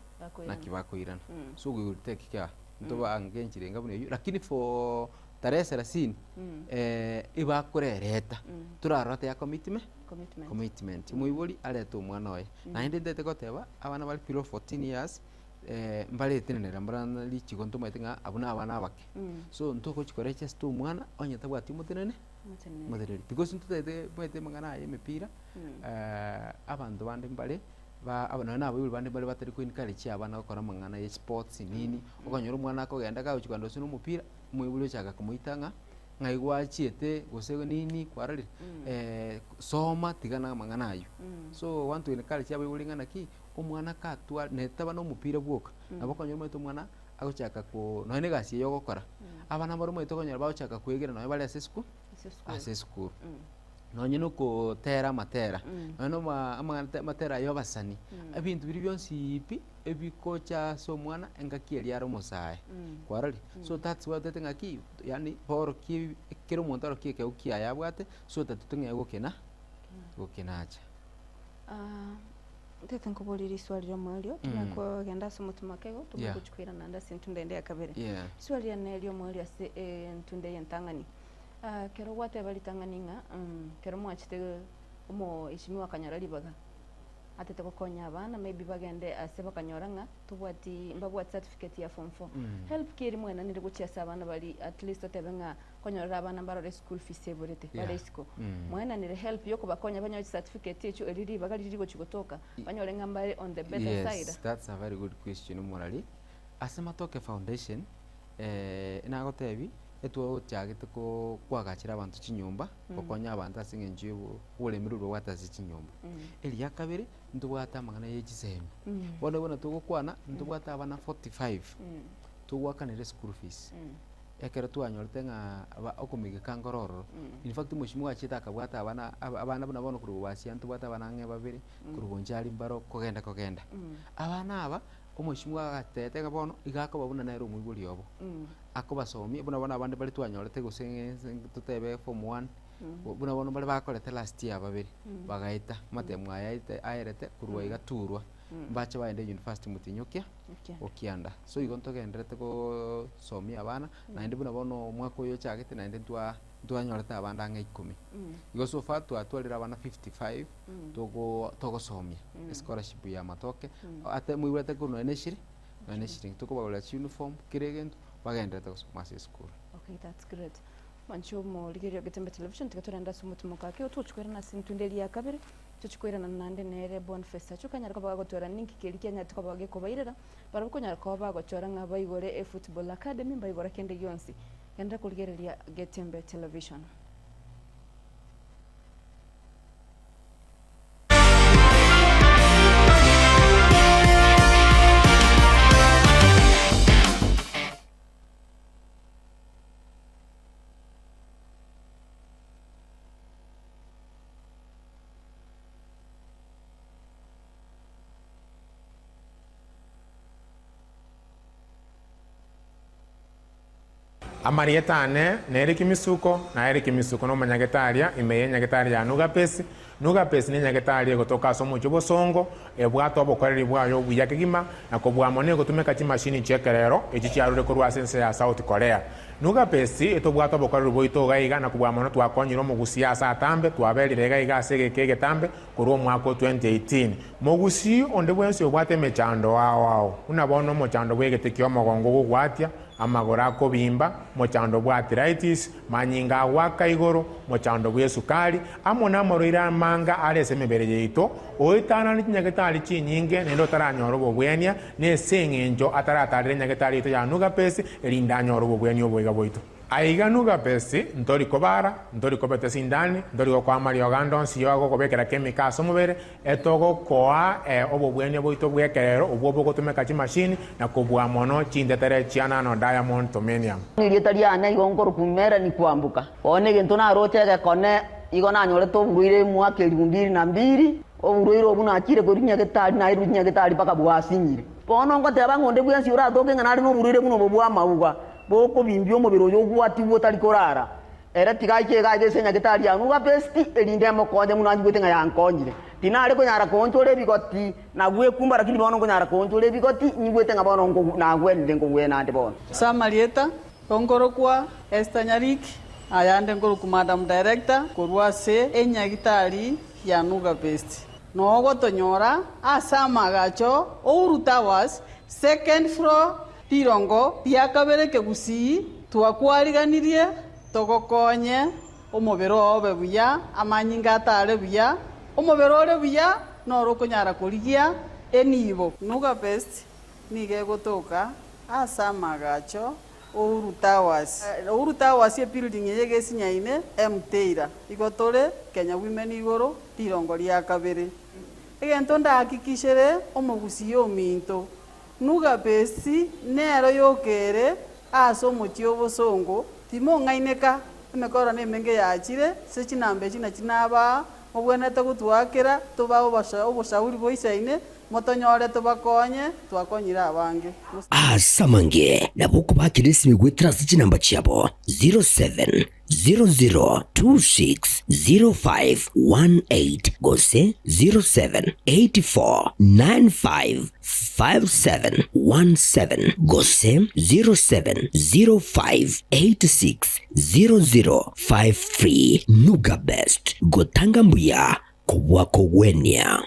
naki bakoirana. So we will take care, ntobange enchera enga buna eywo, lakini for tarehe selasini, ebakorereta, torarora ya commitme Commitment. commitment. Omoibori arete omwana oye. Naende ntagete goteba, abana bare below 14 years, mbaretenenera mbara richiko ntomaete ng'a abwo na abana abake. So ntogochi koregister omwana onye tabwati omotenene Omoteneneri. omoteneneri. Because ntotagete omanyete amang'ana aya ya emepira, abanto bande mbare ba aba nonye na abaibori bande mbare batari ko encourage abana gokora amang'ana ya esports nini, okonyora omwana akogenda kagochi kogenda gose na omopira, omoibori ochaka komoita ng'a ng'ai gwachiete gose nini kwarorire, soma tiga na amang'ana aywo. So want to encourage abaibori ng'a naki, omwana katwa netaba na omopira bwoka, nabo okonyora omanyete omwana agochaka ko nonye na egasi eye ogokora, abana mbare omanyete okonyora bagochaka koegera nonye bare ase esukuru Ase esukuru. ase esukuru. Nonye na okotera amatera, nonye na oma amang'ana amatera ya obasani, ebinto biria bionsi pi. ebikocha ase omwana engaki eria are omosae, kwarorire? So that's why otagete ng'aki, yaani baorokie ekero omonto arokie ekegwa kiaye abwate, so that tong'ee gokena gokenacha. Ntete nkoborie riswali riomoerio, Mm. tumanye ase omotima akeigo, tumanye Yeah. gochia koirana naende ase entunda ende ya kabere. Yeah. Riswali riane riomoerio ase entunda eye entang'ani, ekero gwateba ritang'ani ng'a ekero mwachete omoheshimiwa akanyora ribaga, atete gokonya abana maybe bagende ase bakanyora ng'a tobwati mbabwati certificate ya form four. Help ki eri mwaenanire gochia ase abana baria at least otebe ng'a konyorera abana mbarore school fees eborete bare Yeah. isiko. Mwaenanire help yokobakonya banyore chicertificate echio eri ribaga riria rigochi gotoka banyore ng'a mbare on the better side. Yes, that's a very good question omorari. Ase Matoke Foundation, nagotebi, etwagochagete ko kwagachera abanto chinyomba, gokonya abanto ase eng'encho ya obo oboremi roria babwate ase chinyomba. Eria kabere, ntobwate amang'ana ya chisemi. Bono buna togokwana, ntobwate abana 45, togoakanera eschool fees. Ekero twanyorete ng'a aba okomigeka nkoro ororo, in fact omosimiwa achiete akabwata abana aba abana buna bono korwa bobasia ntobwate abana ang'e babere, korwa bonchari mbaro kogenda kogenda. Abana aba, omosimiwa agatete ng'a bono, iga akoba buna nere omoibori obo, akobasomia buna bono abande baria twanyorete gose ng'e totebe form one, buna bono mbare bakorete last year babere, bagaeta, amatemo aya aete aerete korwa iga turwa, mbache bagende university motinyokia okianda. So igo ntogendererete gosomia abana, naende buna bono omwaka oyo ochagete naende ntwa ntwanyorete abande ang'e ikomi. Igo so far twatwarire abana 55 togo togosomia escholarship ya matoke, ate moigwete korwa nonye na eshiri nonye na eshiringi, tokobagorera chiuniform kera egento bagendererete gosoma ase esukuru. Okay, that's great. Mwanche omorigereria o Getembe Television, tiga torende ase omotimoko ake, otochi koirana ase entunda eria ya kabere, tochi koirana naende nere Boniface Achoka anyare koba agotwera ninki keria kianyarete koba gekobairera, barabwo konyara koba bagochora ng'a baigore efootball academy, mbaigora kende gionsi. Genderera korigereria Getembe Television. Amarieta ane nere Kimisuko, na ere Kimisuko nomonyagetaria ime y'enyagetari ya Nugapesi. Nugapesi nenyagetari egotoka ase omochie obosongo, ebwate obokoreri bwaye obuya kegima, na kobua mono egotumeka chimashini chi'ekerero echi chiarure korwa ase ense ya South Korea. Nugapesi etobwate obokoreri bwaito iga iga, na kobua mono twakonyire omogusii ase atambe, twaberire iga iga ase egeka egetambe korwa omwaka o 2018. Mogusii onde bwensi obwate emechando ao ao, buna bono omochando bw'egete ki'omogongo ogogwatia, amagoro akobimba, mochando bw'arthritis, manyinga agoaka igoro, mochando bw'esukari, amo namarwaire amanga are ase emebere yaito, oetanane chinyagetari chinyinge naende otaranyora obobwenia, nese engencho ataratarera enyagetari yaito ya Nugapesi, erinde anyore obobwenia oboiga bwaito. Aiga Nugapesi, ntori kobara, ntori kobeta esindani, ntori gokoa amariogo ande onsi y'ogokobekera kemika ase omobere, Etogokoa obobwenia bwaito bw'ekerero obwo bogotumeka chimashini na kobua mono chintetere chia nano diamond tomenium. Erieta riane igo nkorokwa Melanie Kwamboka. Bono egento naroche egekone, igo nanyorete oborwaire emwaka elifu mbili na mbili, oborwaire obwo nachire korwa nyagetari nairwe nyagetari mpaka bwasinyire. Bono ngoteba ng'a onde bwensi oratoke ng'a nare noborwaire buna obo bw'amauga, bokobimbia omobere oyo ogwatigwe otari korara, Ere tiga aiche iga aiga ase enyagetari ya Nugapesti, erinde emokonye buna anjigwete ng'a yankonyire. Tinare konyara koonchora ebigoti na gwekumba, lakini bono nkonyara koonchora ebigoti, nyigwete ng'a bono nagwenire nkogwena ande bono. Ase amarieta, nkorokwa Esther Nyariki, ayande nkorokwa Madam Director korwa ase enyagitari ya Nugapesti. Nogotonyora ase amagacho Uhuru Towers, second floor, Rirongo ria kabere kegusii, twakwariganirie togokonye omobere oo obe buya, amanyinga atare buya, omobere ore buya noro okonyara korigia enibo. Nuga Best nigo egotoka ase amagacho Uhuru Towers. Uhuru Towers ebuilding eye egesinyaine Mteira. Igo tore Kenya Women igoro rirongo ria kabere. Egento ndahakikishere omogusii ominto Nugapesi nero yokere ase omochie obosongo, timong'aineka, emekoro nemenge yachire, ase chinamba echi nachi nabaa, mobwenerete gotwakera, tobae oboshauri boisaine, Motonyore tobakonye, twakonyire abange. Ase amange nabo okobakera esimi goetera ase chinamba chiabo 0700260518 gose 0784955717 gose 0705860053. Nuga Best, gotanga mbuya kobua kogwenia.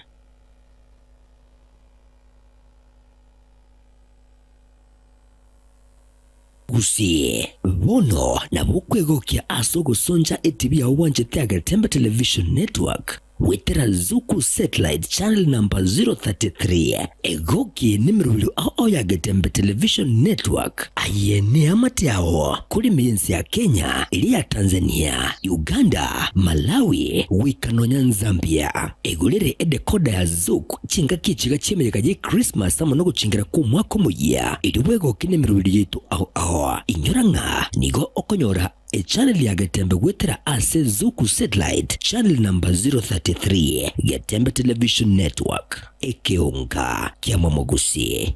Gusii, bono nabo okwegokia ase ogosoncha etibi yao bwanchete ya Getembe Television Network goetera Zuku Satellite Channel number 033. Egoki nemerobio ao ao ya Getembe Television Network. Aye neamate ao korema ense ya Kenya, eria ya Tanzania, Uganda, Malawi, goika nonya Nzambia. Egorere edecoder ya Zuku chingaki echiga chi'emeyega ye Christmas amo nogochingera kw'omwaka omoyia, erio bwegoke nemerobio yaito ao ao. Inyora ng'a nigo okonyora echannel ya Getembe goetera ase Zuku Satellite channel number 033, Getembe Television Network, ekeonga ki'amamogusi.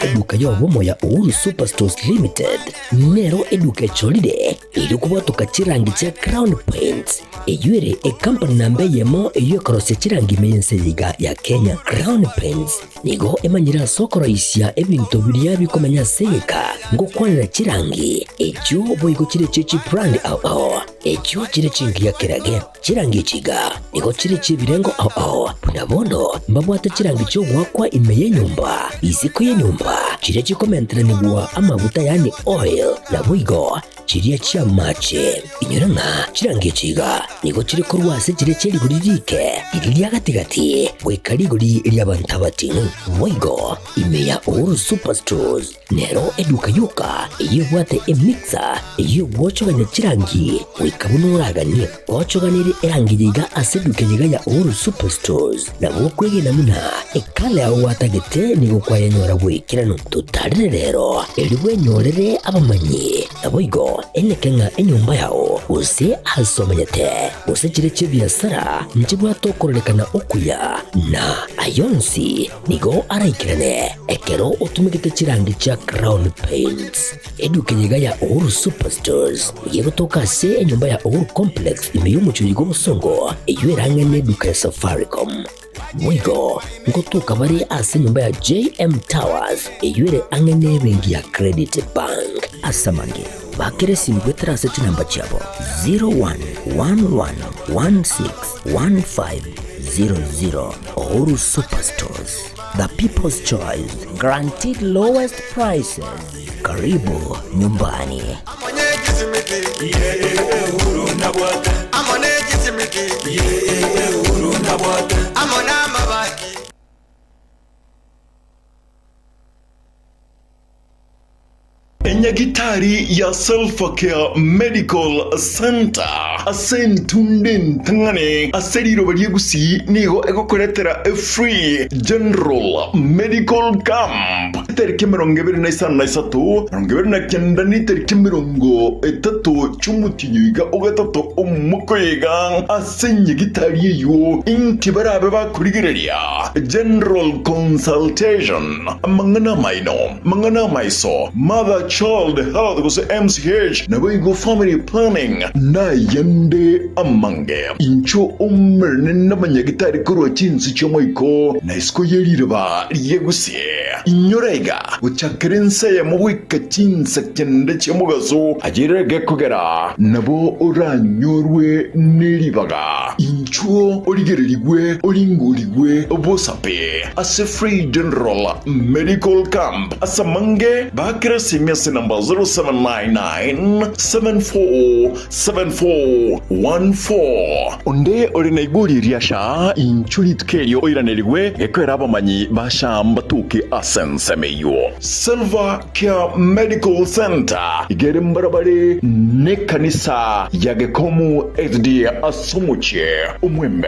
Eduka y'obomo ya Uhuru Superstores Limited nero eduka echorire erio kobwatoka chirangi chia Crown Paints eyio ere ekampani namba eyemo eyio ekorosia chirangi ime y'ense eye iga ya Kenya. Crown Paints nigo emanyire ase okoroisia ebinto biria bikomenya ase egeka ngokwanera chirangi echio boigo chire chie chibrand ao ao echio chire chingiya kerage. Chirangi echi iga nigo chire chi'ebirengo ao ao, buna bono mbabwate chirangi chi'ogoakwa ime y'enyomba, isiko y'enyomba, chiria chikomenteranigwa amaguta yaani oil, naboigo chiria chi'amache. Inyora ng'a chirangi echi iga nigo chire korwa ase chiria chie rigori riike, riria ria gati-gati, goika rigori ri'abanto abating'u. Boigo ime ya Uhuru Superstores Nero eduka yoka eyio ebwate emixer eyio egwochogania chirangi goika buna oraganie. Gochoganerie erangi eye iga ase eduka eye iga ya Uhuru Superstores nabo okwegena buna ekala yao gwatagete nigo kwayenyora bw'ekeranu. Totarere rero erio bwenyorere abamanyi naboigo eneke ng'a enyomba yao gose ase omenyete gose chire chi'ebiasara nchibwate okororekana okuya na ayonsi Nigo araikerane ekero otumegete chirangi chia Crown Paints. Eduka eye iga ya Uhuru Superstores nigo egotoka ase enyomba ya Uhuru Complex ime y'omochie oyo bw'obosongo eyio erang'e neduka ya Safaricom. Boigo ngotoka bare ase enyomba ya JM Towers eyio ere ang'e nebenki ya Credit Bank. Ase amange, bakera esimi goetera ase chinamba chiabo 0111161500. Uhuru Superstores, the people's choice, guaranteed lowest prices. Karibu nyumbani. Enyagitari ya Selfacare Medical Centre ase entunda entang'ani ase riroba ria Gusii nigo egokoretera efree general medical camp etariki 25, 29 na etariki 30 chi'omotienyi oiga ogatato omwaka oyo iga ase enyagitari eyio inki barabe bakorigereria general consultation amang'ana amaino Amang'ana amaiso, Mother Child Health gose MCH, naboigo Family Planning, nayande amange. Inchuo omerane namanyagitari korwa chinse chi'omoiko na isiko ye riroba rie gusii. Inyora iga, gochakera ense eyemo goika chinsa kende chi'omogaso, ayere gekogera nabo oranyorwe neribaga. Inchuo origererigwe oringorigwe bosape ase Free General Medical Camp ase amange bakere esimi ase namba 0799747414. Onde ore na igori ria sha inchuo rituko erio oiranerigwe gekoera abamanyi ba sha mbatuke ase ensemo eyio. Silver Care Medical Centre iga ere mbarabare nekanisa ya Gekomu SDA ase omochie omwembe.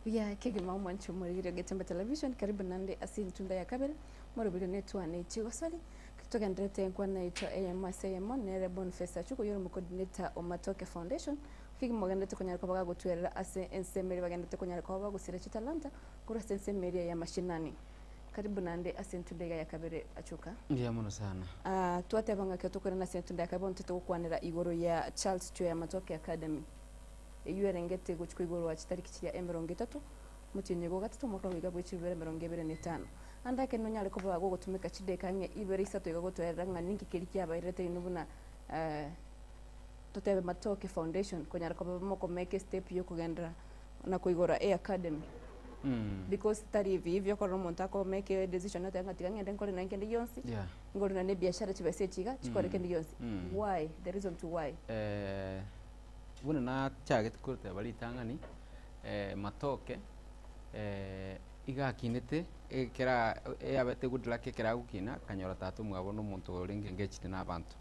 Buya kegima omwanchi omorigereria o Getembe Television, karibu naende ase entunda ya kabere, moroberio netwane chigosori. Togendererete enkwana yaito eyemo ase eyemo nere Boniface Achuku oyore omocoordinator o Matoke Foundation, kegima ogendererete konyara koba gagotwerera ase ensemo eria bagendererete konyara koba bagosira chitalanta korwa ase ensemo eria ya mashinani. Karibu naende ase entunda iga ya kabere Achuka. Mbuya mono sana. Ah, twateba ng'a ekero tokoirana ase entunda ya kabere bono titogokwanera igoro ya Charles Chweya Matoke Academy. Eyio erengete gochia koigorwa chitariki chiria emerongo etato, omotienyi ogo gatato omwaka ogoika bwe chibere emerongo ebere na etano. Ande ake nonyare koba gogotumeka chideka ang'e ibere isato iga gotoerera ng'a ninki keria kiabairerete inwe buna totebe Matoke Foundation konyara koba mokomake estep yokogenderera na koigora eacademy. Because tari hivi hivi okorora omonto akomake edecision otebe ng'a tiga ng'ende nkore nonye kende gionsi, nkore nonye na ebiashara chibesa echi iga, chikore kende gionsi. Why? The reason to why? Buna nachagete koroteba ritang'ani, matoke iga akinete ekera eyabete good luck ekero agokina akanyora tata omwabo na omonto orenge engaged na abanto.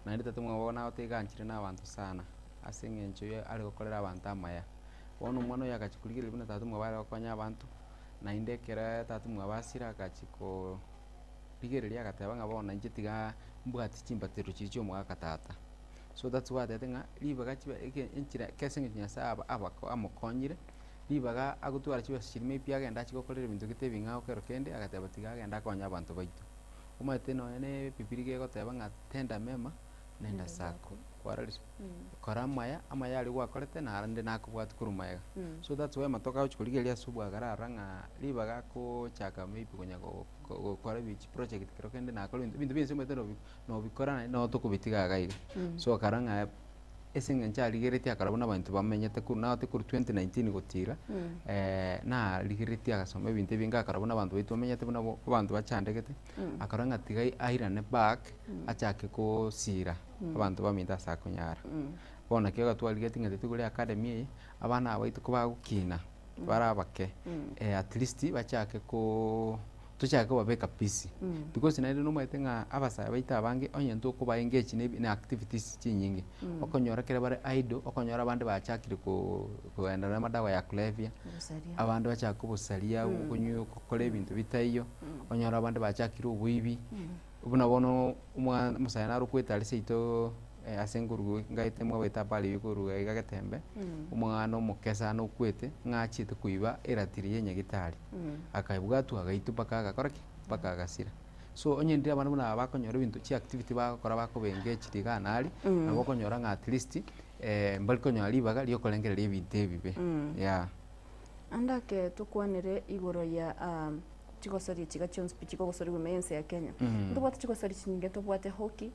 Naende tata omwabo nagote iga anchire na abanto sana, ase eng'encho ya are gokorera abanto amaya. Bono omwana oyo agachia korigereria buna tata omwabo are gokonya abanto, naende ekero tata omwabo asire agachia koo rigereria agateba ng'a bono inche tiga mbwati chimbatero chiria chia omogaka tata. So that's why atebete ng'a ribaga chibe eke enchera ase eng'encho Nyasaye aba abako amokonyire, ribaga agotwara chibesa chiria maybe agende achie gokorera ebinto gete ebing'ao kero kende, agateba tiga agende akonye abanto baito. Omanyete nonya na ebibiria iga egoteba ng'a tenda mema, nenda zako, kwarorire? Kora amaya, amaya aria gwakorete naende nakobwatia korwa magega. So that's why amatoke agochia korigereria ase obwagare arora ng'a ribaga akochaka maybe konya go gokora ebi chiproject kero kende nakora ebinto, ebinto bionsi omanyete nobi nobikora naende nabo tokobitiga iga iga. So akarora ng'a ase eng'encho arigeretie akarora buna abanto bamenyete korwa nagote korwa 2019 gotira, narigeretie agasoma ebinto ebinge akarora buna abanto baito bamenyete buna bo abanto bachandegete, akarora ng'a tiga airane back, achake kosira abanto baminto ase akonyara. Bono naki agatwarigetie ng'a titugure academy eye, abana aba baito kobagokina, bare abake, at least bachake koo tochake kobabeka busy, because naende nomanyete ng'a abasae baito abange onye ntokoba engage na ebi na activities chinyinge, okonyora ekero bare idle, okonyora abande bachakire koo kogenda na amadawa ya kulevya, Obosaria. abande bachake obosaria, okonywa okora ebinto bitaiyo, onyore abande bachakire oboibi, buna bono omwana omosae naro okwete aria seito ase nkoruga ngaete mwabaete habari eywo koruga iga getembe, omwana omoke sana okwete, ng'a achiete koiba eratiri ya enyagitari, akaebwatwa agaitwa mpaka agakora ki? Mpaka agasira. So onye ndire abana buna aba bakonyora ebinto chiactivity bagokora bakoba engaged igaa na aria, nabo okonyora ng'a at least mbari konyora ribaga riokorengereria ebinto ebibe, yeah. Ande ake tokwanere igoro ya chigosori echi iga chionsi pi chikogosorigwa ime y'ense ya Kenya. Ntobwate chigosori chinyinge, ntobwate hockey,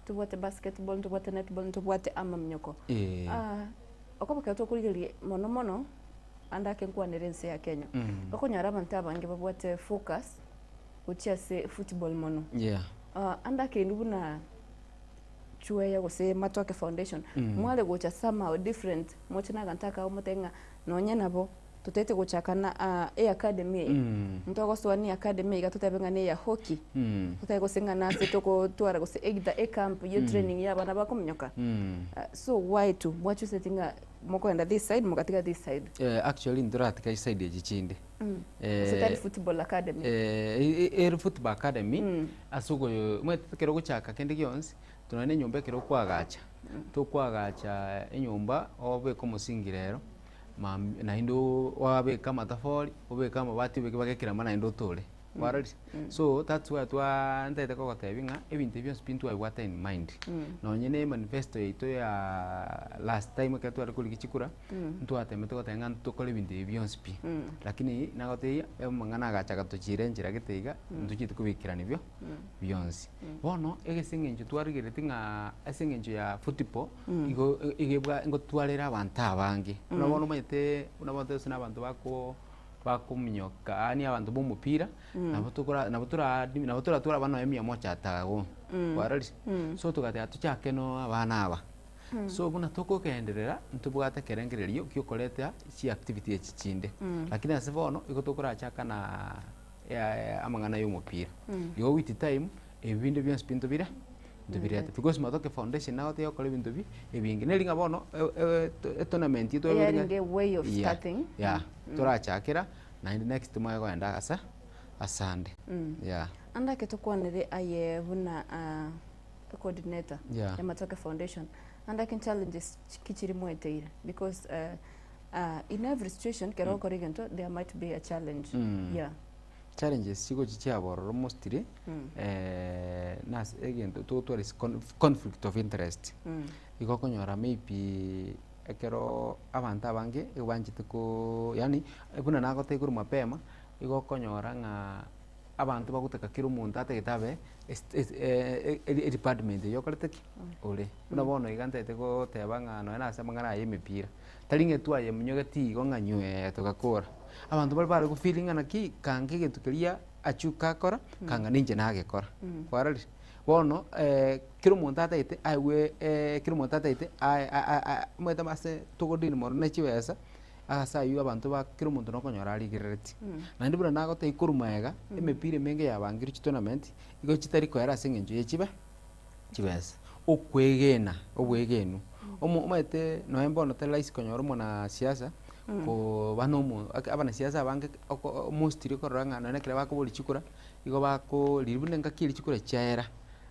ntobwate basketball, ntobwate netball, ntobwate amaminyoko. Okoba ekero tokorigereria mono mono ande ake nkwanere ense ya Kenya, okonyora abanto abange babwate focus gochia ase football mono. Ande ake intwe buna Chweya gose Matoke Foundation, mware gocha somehow different, moche na aganto akao motebe ng'a nonye nabo Totaete gochaka na eacademy eye, ntogosoa ne academy iga totebe ng'a neya hockey, totebe gose ng'a nase togotwara gose either ecamp ye training ya abana bakominyoka. So why to mwachuseti ng'a mokoenda this side mogatiga this side? Actually ntoratiga chiside echi chinde. Gose tari football academy? Ere football academy ase okoyo omanyete ekero ogochaka kende gionsi, nonya na enyomba ekero okoagacha, tokoagacha enyomba obeke omosingi rero. Mambia naende wabeka amatafari, obeke amabati obeke mpaka ekerama naende otore, kwarorire? So that's why twa ntaete kogotebia ng'a ebinto ebi bionsi pi ntwabibwate in mind. Nonye na emanifesto yaito ya last time ekero tware korigia chikura, ntwatemete goteba ng'a ntokore ebinto ebi bionsi pi. Lakini nagotebia amang'ana agacha agatochiera enchera gete iga, ntochieti kobikerania bio bionsi. Bono egese eng'encho twarigereretie ng'a ase eng'encho ya football. Igo iga ebwa ngotwarera abanto abange, buna bono omanyete buna bono gose na abanto bako bakominyoka yaani abanto ba omopira, nabo tokora nabo tora nabo toratware abana nonye mia moja atago, kwarorire? So togateba tochake no abana aba, so buna tokogenderera ntobwate ekerengererio kia okoreta chiactivity echi chinde, lakini ase bono igo tokorachaka na amang'ana ya omopira, igo with time, ebi binde bionsi pi ntobire. Ntobirete because Matoke Foundation nagote yokora ebinto bi ebinge. Neri ng'a bono etournament eye twabere ng'a Eyarenge way of Yeah, starting. yeah. Torachakera naende next moe goenda ase asande. Yeah. Ande ake tokwanere aye buna ah, coordinator Yeah. ya Matoke Foundation. Ande ake challenges ki chiri mweteire because uh, uh, in every situation kero okora egento there might be a challenge. Yeah. Challenges chigochi chiaba ororo mostly nase egento togotwara ase conflict of interest. Igo okonyora maybe ekero abanto abange igo banchete ko yaani buna nagotebia korwa mapema, igo okonyora ng'a abanto bagotaka kera omonto atagete abe edepartment eywo okorete ki? Ore. Buna bono iga ntagete goteba ng'a nonye nase amang'ana aya ya emepira, tari ng'a twayemunyogeti igo ng'a nywee togakora. Abanto baria bare gofeel ng'a naki kanga egento keria achwe gakora, kanga ninche nagekora, kwarorire? Bono kera omonto atagete aigwe kera omonto atagete ae omanyete ase togodeal mono na chibesa, ase aywo abanto ba kera omonto nokonyora arigerereti. Naende buna nagotebia korwa magega, emepira emenge yabangirwe chitournament, igo chitari koera ase eng'encho ya chibe chibesa. Okwegena, obwegenu, omo omanyete nonye bono tari rahisi konyora omonasiasa, koba na omo abanasiasa abange oko mostly okorora ng'a nonye ekero bakoboria chikura, igo bako riria buna engaki eria chikura chiaera,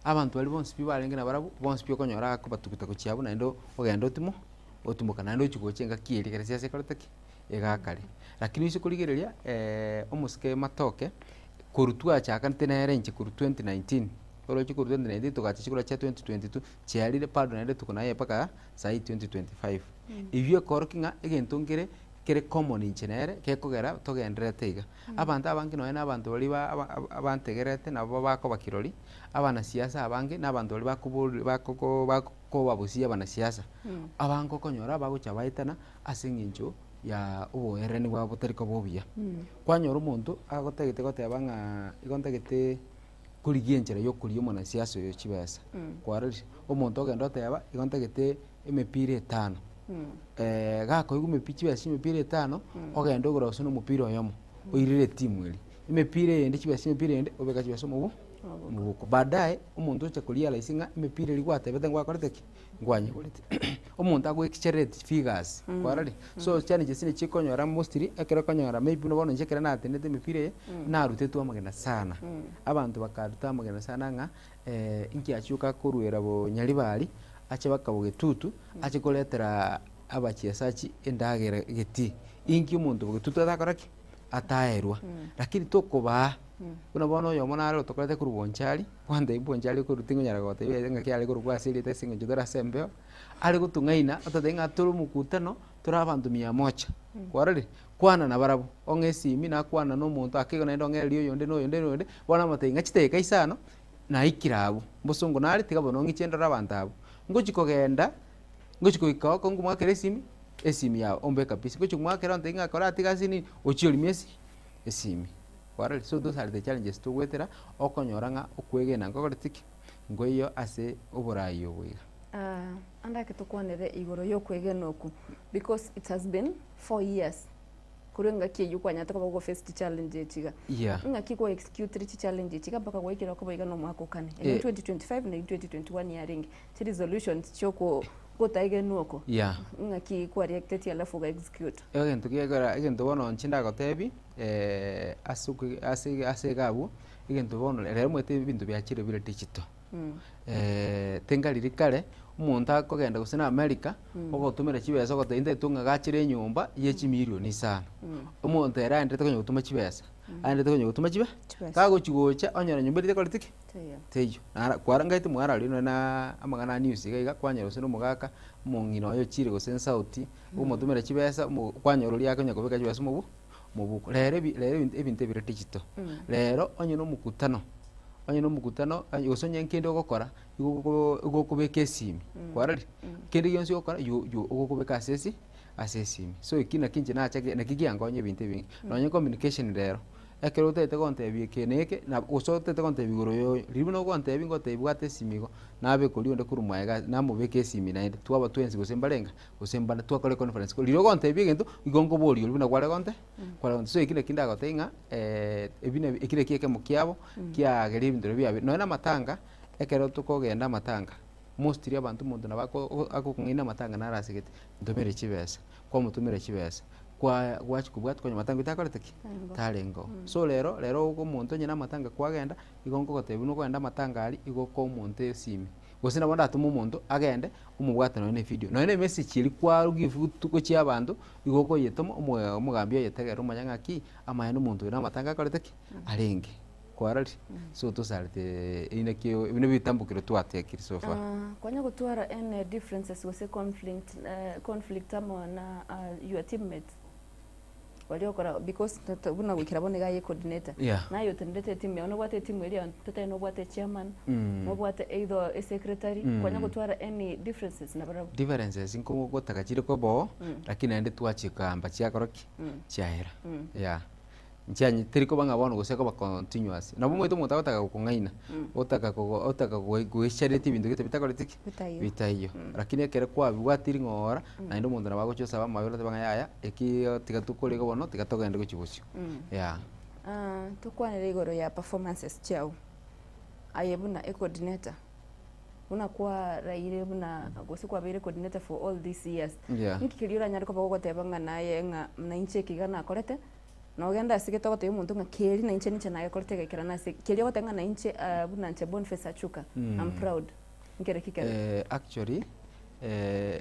abanto baria bonsi pi barenge nabarabwo, bonsi pi okonyora akobatuguta gochia abwo naende ogenda otimo otimoka naende ochia gocha engaki eria ekero siasa ekorete ki? Egakare. Lakini oise korigereria omosike matoke, korwa twachakanete nere inche korwa 2019, oroche korwa 2019 togacha chikura chia 2022, chiarire bado naende tuko naye mpaka saii 2025. Eywo ekorokia ng'a egento nkere kere common inche nere, gekogera togendererete iga. Abanto abange nonye na abanto baria ba aba abantegererete nabo bakoba kirori, abanasiasa abange na abanto baria bakobori bakoko bakobabusia abanasiasa, abange okonyora bagocha baetana ase eng'encho ya oboererani bwabo botari koba obuya. Kwanyora omonto agotagete goteba ng'a igo ntagete korigia enchera ya okoria omonasiasa oyo chibesa, kwarorire, omonto ogenda oteba igo ntagete emepira etano, gakoigwa emepi chibesa chia emepira etano, ogenda ogora gose na omopira oyomo, oirere etimu eria. Emepira eyende chibesa chia emepira eyende, obeka chibesa omobu omobuko. Baadaye, omonto ocha korealise ng'a emepira eria gwatebete ngwakorete ki? Nkwanyegorete. Omonto ago exaggerate figures, kwarorire? So challenges nachi chikonyora mostly, ekero okonyora maybe buna bono inche ekero natenete emepira eye, narutetwe amagena sana. Abanto bakaruta amagena sana ng'a inki achioka koruera bonyaribari, ache baka bogetutu, ache koretera abachesachi endagera getii. Inki omonto bogetutu atakora ki? Ataerwa. Lakini tokobaa, buna bono oyomo nare otokorete korwa bonchari, gwantebia bonchari okorwa tingonyara gotebia ng'aki are korokwa ase erieta ase eng'encho tore ase embeo, are gotong'aina ototebia ng'a tore omokutano, tore abanto mia moja, kwarorire? Kwana nabarabwo, ong'e esimi nakwana na omonto ake igo naende ong'ererie oyonde na oyonde na oyonde, bono namotebia ng'a chidakika isano, naikire abwo, mbosongo nare tiga bono ng'iche ndore abanto abwo. Ngochi kogenda, ngochi goika oko nkomoakera esimi, esimi yao ombeka busy, ngochi komoakera ontebie ng'a kora tiga ase nini, ochie orimie esi esimi, kwarorire? So those are the challenges togoetera, okonyora ng'a okwegena nkokoreti ki? Nkoiyo ase oborai obo iga. Ande ake tokwanere igoro y'okwegena oku because it has been 4 years korwa engaki eywo kwanyarete koba goface chichallenge echi iga. Yeah. Ng'aki kwa executire chichallenge echi iga mpaka gwaikire okoba iga na omwaka okane. Eye Eh. 2025 na 2021 yarenge. Chiresolutions chioko gotaegenwa oko. Yeah. Ng'aki kwa reacteti alafu oga execute. Egento gekogera egento bono inche ndagotebi ase okoe ase ase iga abwo, egento bono rero omanyete ebinto biachire bire digital. Tenga riria kare, omonto akogenda gose na America, ogotomera chibesa ogoteba intagete ong'agachere enyomba ya chimilion isano. Omonto ere aenderete konya gotoma chibesa, aenderete konya gotoma chibe, Chibesa. kagochi gocha onyora nyomba eria tekoreti ki? Teiyo. Teiyo. Nara kwara ngaete mwararia nonye na amang'ana a news iga iga, kwanyora gose na omogaka, omong'ina oye ochire gose ensauti, omotomera chibesa, omo kwanyora oria akonya kobeka chibesa omobu mobuko. Rero ebi rero ebinto ebinto ebire digital. Rero onye na omokutano, onye na omokutano, onye gose onye nkende ogokora, igo ogo igo okobeka esimi, kwarorire? Kende gionsi ogokora you you ogokobeka ase esi ase esimi. So eki naki inche nachake naki giankonya ebinto ebinge. Nonye communication rero, ekero otagete gontebia eke na eke, na gose otagete gontebia igoro ya oyo, riria buna ogontebia ngotebia bwata esimi igo, nabeka oria onde korwa mwaye iga namobeka esimi naende, twaba twensi gose mbarenga, gose mbane twakora econference ko riria ogontebia egento, igo nkoboria oria buna kware gonte kware gonte. So eki naki ndagotebia ng'a ebi nabi eki naki ekemo kiabo, kiagerire ebinto biria biabeire. Nonye na amatanga. Ekero tokogenda amatanga, mostly abanto omonto nabo ako agokong'aina amatanga naro asegete, ntomere chibesa, kwamotomera chibesa, kwa gwachia kobwatia konya matanga takorete ki? Tarengeo. So rero, rero ogo omonto onye na amatanga kwagenda, igo nkogotebia buna okogenda amatanga aria, igo okoa omonto esimi. Gose nabo ndatome omonto agende, omobwate nonye na evideo. Nonye na emessage eria kwarugia gochia abanto, igo okoyetoma omo omogambi oyetegerere omanye ng'aki, amaene omonto oyo na amatanga akorete ki? Arenge. Kwarorire? So tosarete inaki buna ebitambukero twatekire so far. Konya gotwara any differences gose conflict conflict amo na your team mates baria okora because buna goikera bono iga aye coordinator Yeah. naye otenenete etimu yao nobwate etimu eria yao totebe nobwate echairman nobwate either esecretary konya gotwara any differences nabarabwo. Differences nkogotaka chire koba oo, lakini naende twachia kogamba chiakora ki? Chiaera. Yeah. Nchianye teri koba ng'a bono gose ekoba continuous. Nabo omanyete omonto agotaka gokong'aina, otaka kogo otaka goe goecharetie ebinto gete bitakoreti ki? Bitaiyo. Bitaiyo. Lakini ekero kwabibwatiri ng'ora, naende omonto nabo agocha osaba amabera oteba ng'a yaya, eki tiga tokore iga bono, tiga togende gochia bosio, yeah. Tokwanere igoro ya performances chiago, aye buna ecoordinator, buna kwaraire buna gose kwabeire coordinator for all these years, Yeah. inki keria oranyare koba gogoteba ng'a naye ng'a nainche eke iga nakorete, Nogende ase gete ogotebia omonto ng'a keri nainche ninche nagekorete egekerana ase keria ogoteba ng'a nainche buna inche Boniface Achuka I'm proud nkere ki kere? Actually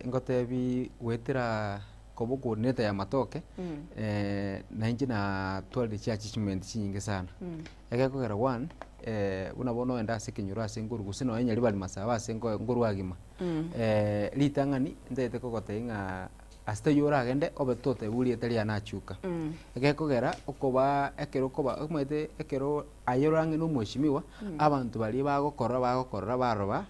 ngotebi goetera koba coordinator ya matoke nainche natwarire chiachievement chinyinge sana. Egekogera one, buna bono ogende ase ekenyoro ase nkorwa gose nonye Nyaribari Masaba ase nkorwa agima, ritang'ani ntagete kogotebia ng'a Ase taiyo oragende obe totebwe erieta riane Achuka. Egekogera okoba ekero okoba omanyete ekero aye ore ang'e na omweshimiwa, abanto baria bagokorora bagokorora baroba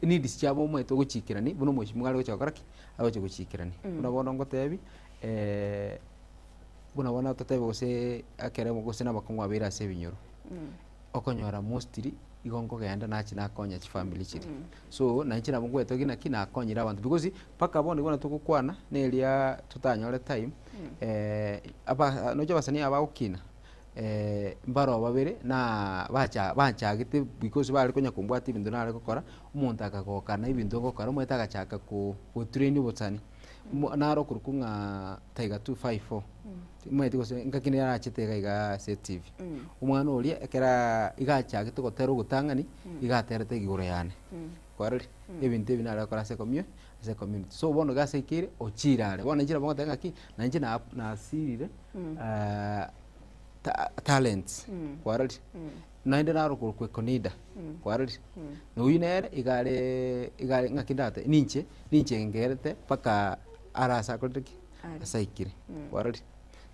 needs chiabo omanyete ogochikerani buna omweshimiwa are gocha gokora ki? Agocha gochikerani. Buna bono ngotebi buna bono totebe gose ekero gose na abakong'u abeire ase ebinyoro, okonyora mostly igo nkogenda nachia nakonya chifamiri chiria. So nainche nabo ngwetogia naki nakonyire abanto because mpaka bono igo togokwana na eria totanyore time aba noche abasanii aba bagokina mbaro babere na bacha banchagete because bare konya kombwatia ebinto nare gokora, omonto akagoka na ebinto ngokora omanyete agachaka ko gotrain obosani. Mo naro okorokwa ng'a Tiger 254, timanyeti gose ngaki nere arachete iga iga ase etibi. Omwana oria ekera iga achagete gotera ogotang'ani, iga aterete igoro yane, kwarorire? Ebinto ebi nare gokora ase ecommu ase ecommunity. So bono iga ase aikire, ochire are. Bono inche nabo ngoteba ng'aki, na inche na nasirire ta talents, kwarorire? Naende naro okorokwa Ekonida, kwarorire? Na oyio nere iga are iga are ng'aki ndate ninche, ninche ngerete mpaka are ase akorete ki? Are. Ase aikire, kwarorire?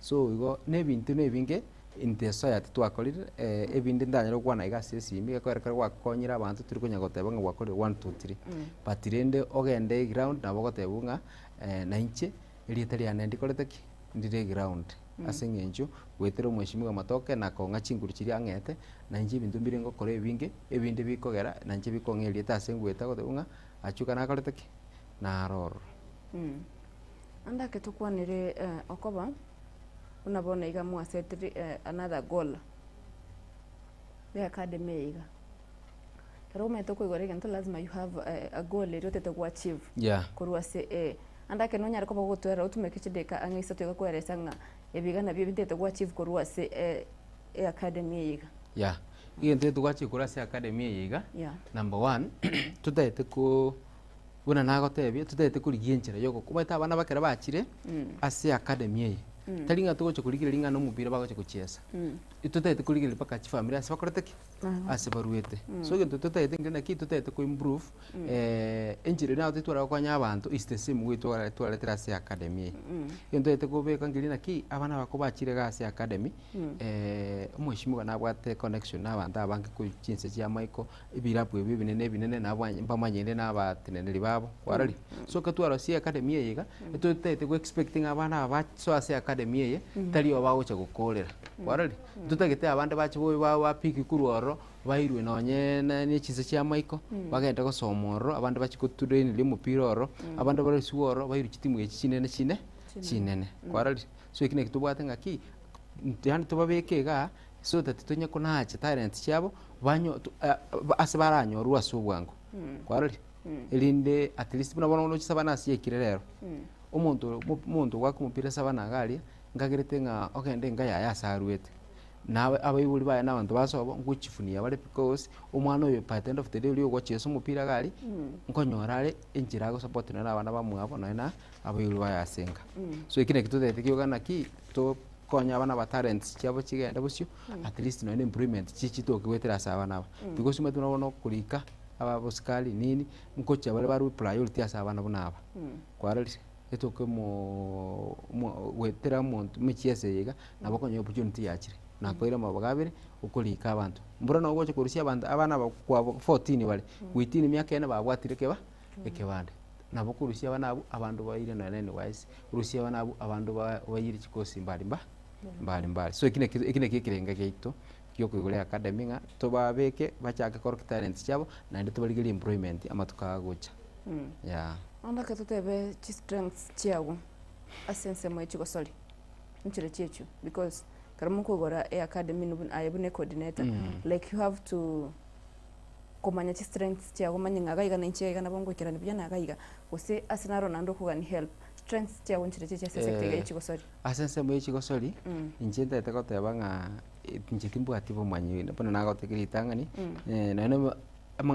So igo na ebinto na ebinge in the society twakorire ebinde ntanyare gokwana iga ase esimi gekogera ekero gwakonyire abanto tori konya goteba ng'a gwakorire one two three. But rende ogende eground nabo ogotebiwa ng'a nainche erieta riane ndikorete ki? Ndire eground ase eng'encho goetera omweshimiwa Matoke na kong'a chinguru chiria ang'ete nainche ebinto mbire ngokora ebinge ebinde bikogera nainche bikong'a erieta ase ngoeta goteba ng'a Achuka nakorete ki? Naro ororo. Ande ake tokwanere okoba buna bono iga mwasetire another goal ya academy eye iga. Ekero omanyete okoigora egento lazima you have a goal eria otagete go achieve Yeah. korwa ase ande ake nonyare koba ogotwera otumeke chidakika ang'e isato iga koeresa ng'a ebi iga nabio ebintagete go achieve korwa ase eacademy eye iga. Yeah. Egento eke togachia korwa ase academy eye iga, Yeah. number one, totagete ko buna nagotebia, totagete korigia enchera ya ogokwa. Omanyete abana bakere bachire ase academy eye, tari ng'a togocha korigereria ng'a nomopira bagocha gochiesa. Totagete korigereria mpaka chifamiri ase bakorete ki? Ase baruete. So egento totagete nkeri naki, totagete ko improve enchera eria nabo tware gokonya abanto is the same way tware twaretire ase academy eye. Egento totagete kobeka nkeri naki, abana aba kobachire iga ase academy, omweshimiwa nabwate connection na abanto abange korwa chinse chia maiko, ebirabu ebi ebinene ebinene nabo mbamanyire na abateneneri babo, kwarorire? So ekero twarosirie academy eye iga, etotagete go expect ng'a abana aba basoe ase academy eye, tari oo bagocha gokorera, kwarorire? Ntotagete abande bache bobe ba bapick korwa ororo, bairwe nonye na ne chinse chia maiko, bagende gosoma ororo, abande bachie gotrainiria omopira ororo, abande barosiwe ororo, bairwe chitimu echi chinene chine chinene, kwarorire? So eki naki tobwate ng'aki, yaani tobabeke igaa. So that tonye konacha talent chiabo banyo ase baranyorwe ase obwango. Kwarorire? Erinde at least buna bono oroche Savannah ase yaikire rero, omonto omonto ogoaka omopira Savannah iga aria, nkagerete ng'a ogende enka yaye ase arwete. Na abaibori baye na abanto ba sobo ngochifunia bare because omwana oyo by the end of the day oria ogochesa omopira iga aria, nkonyora are enchera agosupport nonye na abana bamwabo nonye na abaibori baye ase enka. So eki naki totagete kioka naki, tokonye abana aba talents chiabo chigende bosio, at least nonye na employment chichitoke goetera ase abana aba. Because omanyete buna bono okorika, abasikari nini, nkochia bare barwe priority ase abana buna aba. Kwarorire? Etoke omoo omo goetera omonto emicheso eye iga, nabo okonyora opportunity yachire, nakoire amabogo abere, okorika abanto. Mbura nabo ogocha korusia abanto abana aba kwabo 14 bare, within emiaka ene babwatire ekeba ekebande. Nabo okorusia abana abwo, abanto baire nonya na NYS, orusie abana abwo, abanto ba baire chikosi mbari mba mbari mbari. So eki naki eki naki ekerenga giaito giokoigora eacademy ng'a tobabeke bachake korokia talents chiabo, naende tobarigerie employment amatuko agocha, yeah. Bono reka totebe chistrengths chiago ase ensemo ye chigosori, nchire chiechio because ekero mokoigora eacademy nobuna aye buna ecoordinator, like you have to komanya chistrengths chiago omanye ng'a iga iga na inche iga nabo ngoikerania buya na iga iga, gose ase naro naende okogania help, strengths chiago nchire chiechio ase esector iga ye chigosori. Ase ensemo ye chigosori, inche ntagete goteba ng'a inche timbwati bomanyi buna nagotebirie ritang'ani, naende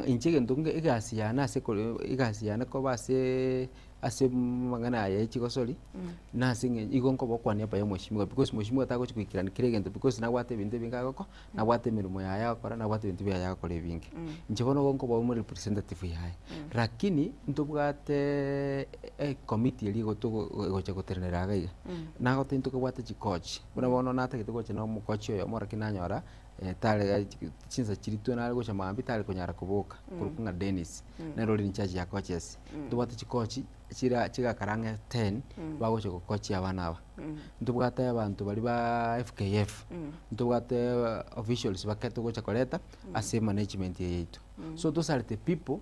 inche egento nge egasi yane ase kore egasi yane koba aseeee ase amang'ana aya ya chigosori, nase eng'encho igo nkoba okwania by omweshimiwa because mweshimiwa tagochi goikerania kera egento because nabwate ebinto ebinge agoko nabwate emeremo yaye agokora, nabwate ebinto biaye agokora ebinge. Inche bono igo nkoba omorepresentative yaye, lakini ntobwate ecommittee eria egotogo egocha gotenenera iga iga, nagotebia ntokobwate chicoach, buna bono natagete gocha na omocoach oyomo lakini nanyora tare chinsa chiria twe nare gocha mambia tare konyara koboka, korokwa ng'a Dennis, nere ore in charge ya coaches. Ntobwate chicoach chira chigakara ang'e ten, bagocha gocoachia abana aba. Ntobwate abanto baria ba FKF, ntobwate officials bake togocha koreta ase emanagement eye yaito. So those are the people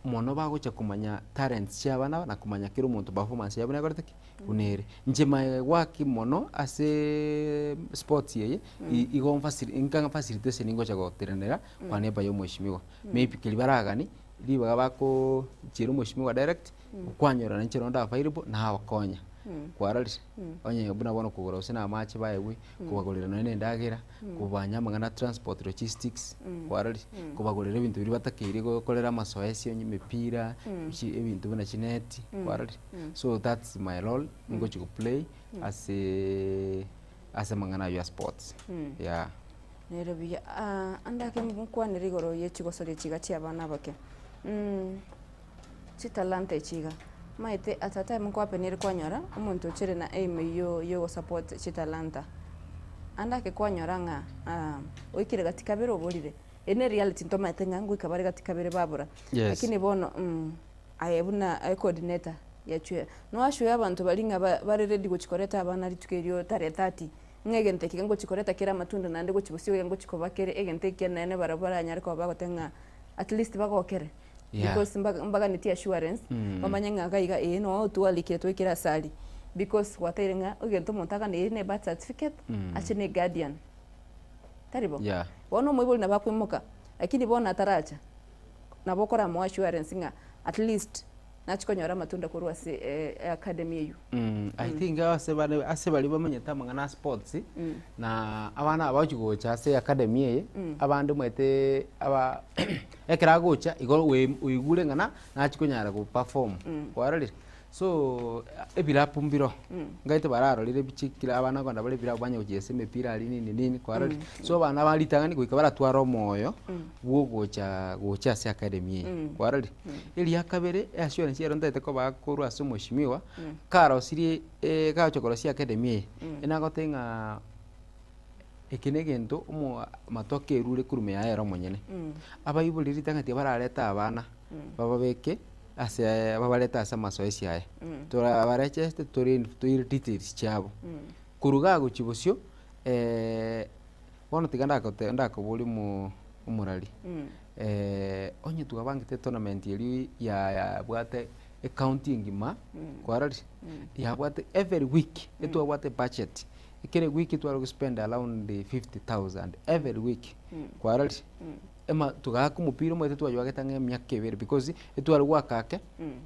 mono bagocha komanya talents chia abana aba na komanya kera omonto performance yaye buna ekorete ki? Buna ere. Inche my work mono aseeee sports eye, igo nfacili nka facilitation ngocha gotenenera kwa niaba ya omweshimiwa. Maybe keria baragani, ribaga bakochiera omweshimiwa direct, kwanyora nainche nonde available, nabakonya. Kwarorire? Onye buna bono kogora gose na amache baegwe, kobagorera nonye na endagera, kobanya amang'ana transport logistics, kwarorire? Kobagorera ebinto biria batakeire gokorera amasoesi onye emepira, chi ebinto buna chineti, kwarorire? So that's my role ngochi go play aseeee ase amang'ana aywo ya sports, yeah. Nere buya, ande ake nkwanere igoro ye chigosoria chiga chia abana abake. Chitalanta echi iga, omanyete at a time nkoapenire kwanyora omonto ochere na aim eywo ya ogosupport chitalanta, ande ake kwanyora ng'a oikire gati kabere oborire, eye ne reality ntomanyete ng'a ngoika bare gati kabere babora. Yes. Lakini bono aye buna ecoordinator yachwe, noasure abanto baria ng'a ba- bare ready gochi koreta abana rituko erio tarehe 30, ng'a egento eke ngochi koreta kere amatunda naende gochi bosio iga ngochi koba kere egento ekienene barabwo baranyare koba bagoteba ng'a at least bagokere. Yeah. Because mba- mbaganetie assurance, bamanye ng'a iga iga ee noo twarikire twaikire ase aria. Because gwateire ng'a egento omonto aganeire ne birth certificate, ache ne guardian. Tari bo? Yeah. Bono omoibori nabo akoimoka, lakini bono ataracha, nabo okoramoa assurance ng'a at least nachie konyora amatunda korwa ase eacademy eywo. I think ase bare ase baria bamenyete amang'ana a sports, na abana aba bagochi gocha ase academy eye, abande omanyete aba ekero agocha igo oe oigure ng'a na nachia konyara go perform kwarorire. So ebilabu mbiro, ngaete bararorire ebichi kera abana kogenda bare ebilabu banya gochiesa emepira aria nini nini kwarorire. So abana ba ritang'ani goika baratware omoyo bwa ogocha gocha ase academy eye kwarorire. Eria kabere eassurance ero ntagete kobaa korwa ase omweshimiwa, karosirie kagocha korosia academy eye, enagotebia ng'a eke na egento omo amatoke erure korwa ime yaye ere omonyene. Abaibori ritang'ani tiga bararete abana, bababeke ase babarete ase amasoesi aya, torabarecheste tore toire details chiabo. Korwa igaa gochia bosio, bono tiga ndagote ndakoboria omo omorari, onye twabangete etournament eria ya yabwate ecounty engima, kwarorire? Yabwate every week, etwabwate ebudget. Kera ewiki tware gospend around 50,000 every week, kwarorire? Ema togaka omopira omanyete twayoagete ang'e emiaka ebere because etware goaka ake,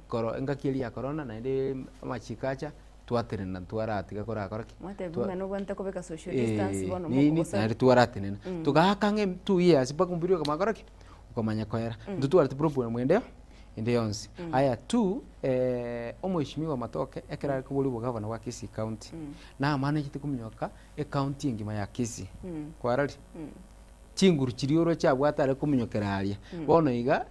koro engaki eria ya corona naende amachiko acha, twatenena twaratiga korakora ki? Mwatebiwa Twa ng'a nobwenerete kobeka social distance Eh, bono nini mokogosa. naende twaratenena. Togaaka ang'e 2 years mpaka omobere okamanya gokora ki? Okamanya koera. Ntotwareti problem ende ende yonsi. Aya two, omheshimiwa Matoke ekero are koboria obogavana bwa Kisii County, namanechete kominyoka ecounty engima ya Kisii, kwarorire? Chinguru chiria oroche abwate are kominyokera aria, bono iga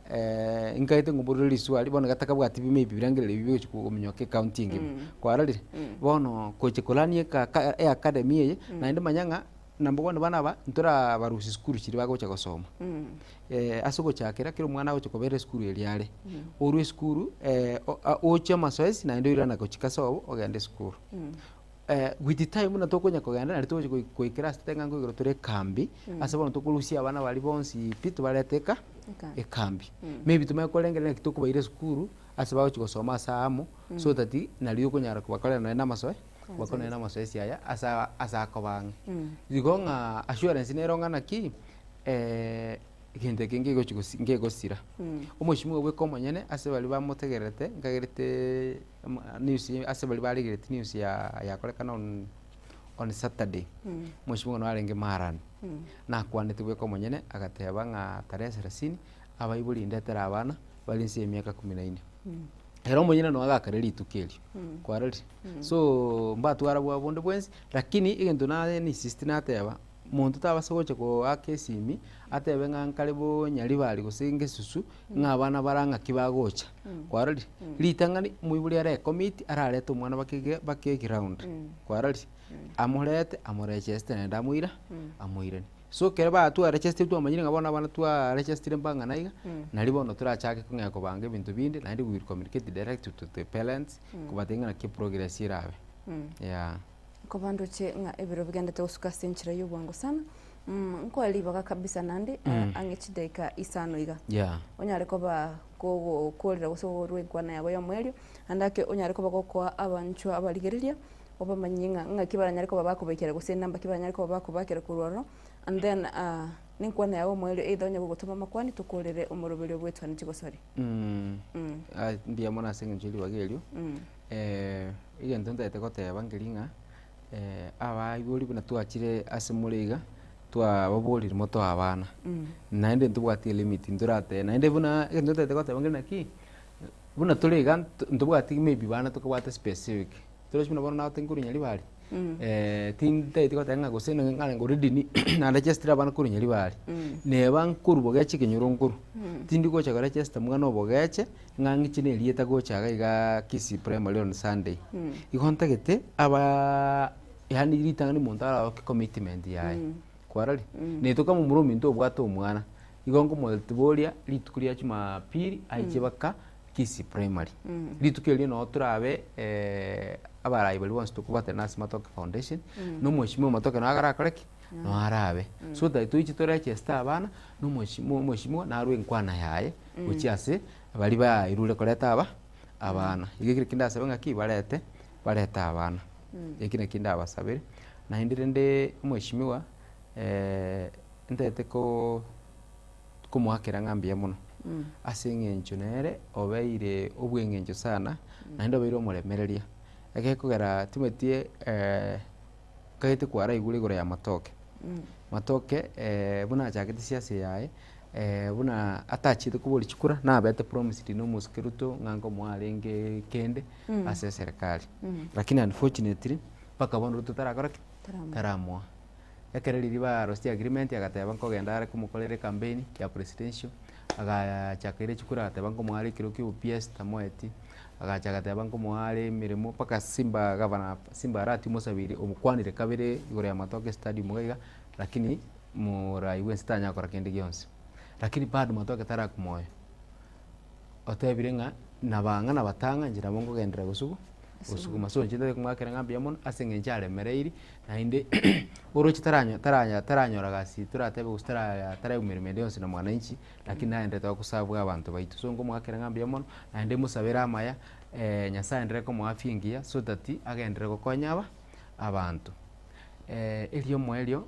nkaete ngomborere riswali, bono iga takabwati bi maybe birengererio ebi bigochi kominyoka ecounty engima, kwarorire? Bono gocha korania eka eacademy eye, naende manya ng'a number one bana aba ntorabarusia sukuru chiria bagocha gosoma. Ase ogochakera kera omwana agocha kobera esukuru eria are, orwe esukuru oche amasoesi naende oirane gochia kasobo ogende esukuru. With time buna tokonya kogenda nari togocha goikera ase totebe ng'a nkoigoro tore ekambi, ase bono tokorusia abana baria bonsi pi tobarete eka ekambi. Maybe tomanye korengereria naki tokobaira esukuru ase bagochia gosoma ase aamo, so that nari okonyara kobakorera nonye na amasoe kobakorera nonye na amasoesi aya ase ase akoba ang'e. Igo ng'a assurance nero ng'a naki egento eke nkegochi gosi nkegosira. Omweshimiwa bweka omonyene ase baria bamotegererete nkagerete news ase baria baregereti news ya yakorekana on on Saturday, omweshimiwa naro arenge Marani, nakwanete bweka omonyene agateba ng'a tarehe selasini abaibori ndetere abana bare inse ya emiaka kumi na ine. Ere omonyene noo agakare rituko erio, kwarorire? So mbatwara bwa bonde bwensi, lakini egento naye insist nateba, monto tabasa gocha goaka esimi, atebe ng'a nkare bonyaribari gose ngesusu, ng'a abana bara ng'aki bagocha, kwarorire? Ritang'ani, omoibori are ecommit, ararete omwana bakege bake eground, kwarorire? Amorete, amorecheste naende amoira, amoiranie. So ekero batwarechestie twamanyire ng'a bono abana twarechestire mpang'ana iga, nari bono torachake kong'ea kobanga ebinto binde, naende we will communicate direct to the parents, kobatebia ng'a naki eprogress erabe, yeah. Nkoba ndoche ng'a ebiro bigendete gosuka ase enchera y'obwango sana, nkoe ribaga kabisa naende ang'e chidaika isano iga. Yeah. Onyare koba kogokorera gose korwa enkwana yago y'omoerio, naende ake onyare koba gokoa abanchwa abarigereria, obamanyie ng'a ng'aki baranyare koba bakobaikera gose enamba ki baranyare koba bakobakera korwa ororo, and then nenkwana yago y'omoerio either onye gogotoma amakwani tokorere omoroberio bw'etwani chigosori. Mbuya mono ase eng'encho ye ribaga erio, egento ntagete goteba nkeri ng'a abaibori buna twachire ase more iga, twababorire motoe abana, naende ntobwati elimit ntoratebe naende buna egento ntagete goteba nkeri naki, buna tore iga ntobwati maybe bana tokobwate specific, torochi buna bono nagotebi nkorwa Nyaribari, tintageti goteba ng'a gose ng'a already narechestire abana korwa Nyaribari, neba nkorwa bogeche ekenyoro nkorwa, tindi gocha korechesta mwana obogeche, ng'a ng'iche na erieta gocha iga igaa Kisii Primary on Sunday. Igo ntagete abaaaa yaani ritang'ani omonto araroke commitment yaye, kwarorire? Naitwe momura ominto obwate omwana, igo nkomoboria rituko ria jumapili aiche baka Kisii Primary. Rituko erio noo torabe abarai baria bonsi tokobwatana ase Matoke Foundation, na omweshimiwa Matoke naro arakore ki? Noo arabe. So that toiche torecheste abana, na omweshimiwa narwe enkwana yaye gochia ase baria bairure koreta aba abana. Igo ekero kindasabe ng'aki barete barete abana. Eki nakio ndabasabere. Naende rende omweshimiwa ntagete ko komoakera ng'a mbuya mono, ase eng'encho nere obeire obweng'encho sana, naende obeire omoremereria. Egekogera timanyeti kaete kwaraigure igoro ya matoke, matoke buna achagete siasa yaye, buna atachiete koboria chikura, nabete promised na omosike Ruto ng'a nkomoa arenge kende ase eserekari. Lakini unfortunately, mpaka bono Ruto tarakora ki? Taramoa. Ekero riria barosetie agreement agateba nkogenda are komokorera ecampaign ya presidential, agachaka ere chikura agateba nkomoa are ekero kia obo-PS tamoeti, agacha agateba nkomoa are emeremo mpaka Simba gavana Simba Arati omosabiri omokwanire kabere igoro ya Matoke stadium iga iga, lakini morai bwensi tanyara gokora kende gionsi. Lakini bado Matoke tarakwa moyo, otebire ng'a nabang'a nabatang'a inche nabo nkogenderera gosugu gosuguma. So inche ntagete komoakera ng'a mbuya mono ase eng'encho aremereiri, naende oroche taranyo taranya taranyora gasi toratebe gose tara taraigwa meremo ende yonsi na mwananchi, lakini naenderete gosabu abanto baito. So nkomoakera ng'a mbuya mono, naende mosabere amaya Nyasaye aenderere komoa afya engiya so that agenderere gokonya aba abanto. Erio omoerio,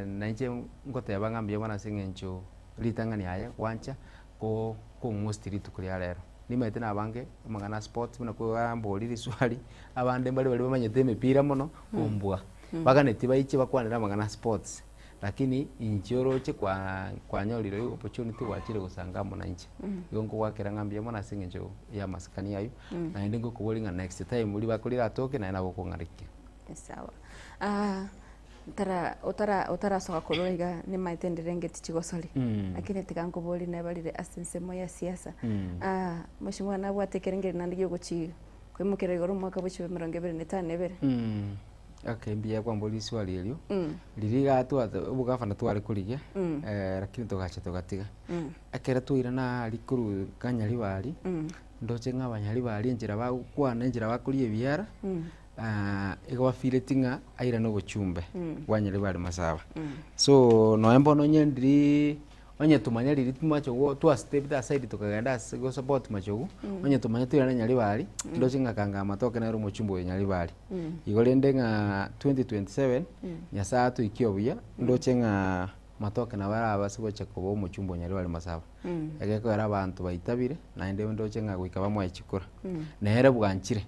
nainche ngoteba ng'a mbuya mono ase eng'encho ritang'ani aye gwancha ko kong'ostia rituko ria rero. Nimanyete na abange amang'ana a sports buna kwamboria riswali, abande mbare baria bamanyete emepira mono kombua. Baganetie baiche bakwanere amang'ana a sports, lakini inche oroche kwa kwanyorire opportunity gwachire gosanga amo nainche. Igo nkogwakera ng'a mbuya mono ase eng'encho ya amasikani aywo, naende ngokoboria ng'a next time ribako riratoke naye nabo okong'arikia. Sawa. Ah, ntara otara otarasoka korwa iga nimaete ndirengeti chigosori lakini tiga nkoborie nebarire ase ensemo ya siasa. Ah, mheshimiwa nabwate ekerengeri naende giogochi koimokera igoro omwaka bwa chibesa emerongo ebere na etano na ebere. Okay, mbuya kwamboria riswali erio. Riria iga twate obogavana tware korigia lakini togacha togatiga. Ekero twairana aria korwa Kanyaribari, ndoche ng'a abanyaribari enchera bagokwana enchera bakoria ebiara. Igo bafeeleti ng'a airane obochumbe bwa Nyaribari Masaba. So nonya bono onye ndiri onye tomanya riria machogu twastepete aside tokagenda ase gosupport machogu, onye tomanya toirane Nyaribari, ndoche ng'a kanga amatoke nere omochumbe oyo Nyaribari. Igo rende ng'a 2027, Nyasaye atoikie obuya, ndoche ng'a matoke nabo arabase gocha koba omochumbe o Nyaribari Masaba. Egekogera abanto baitabire, naende ndoche ng'a goika bamoe chikura. Nere bwanchire.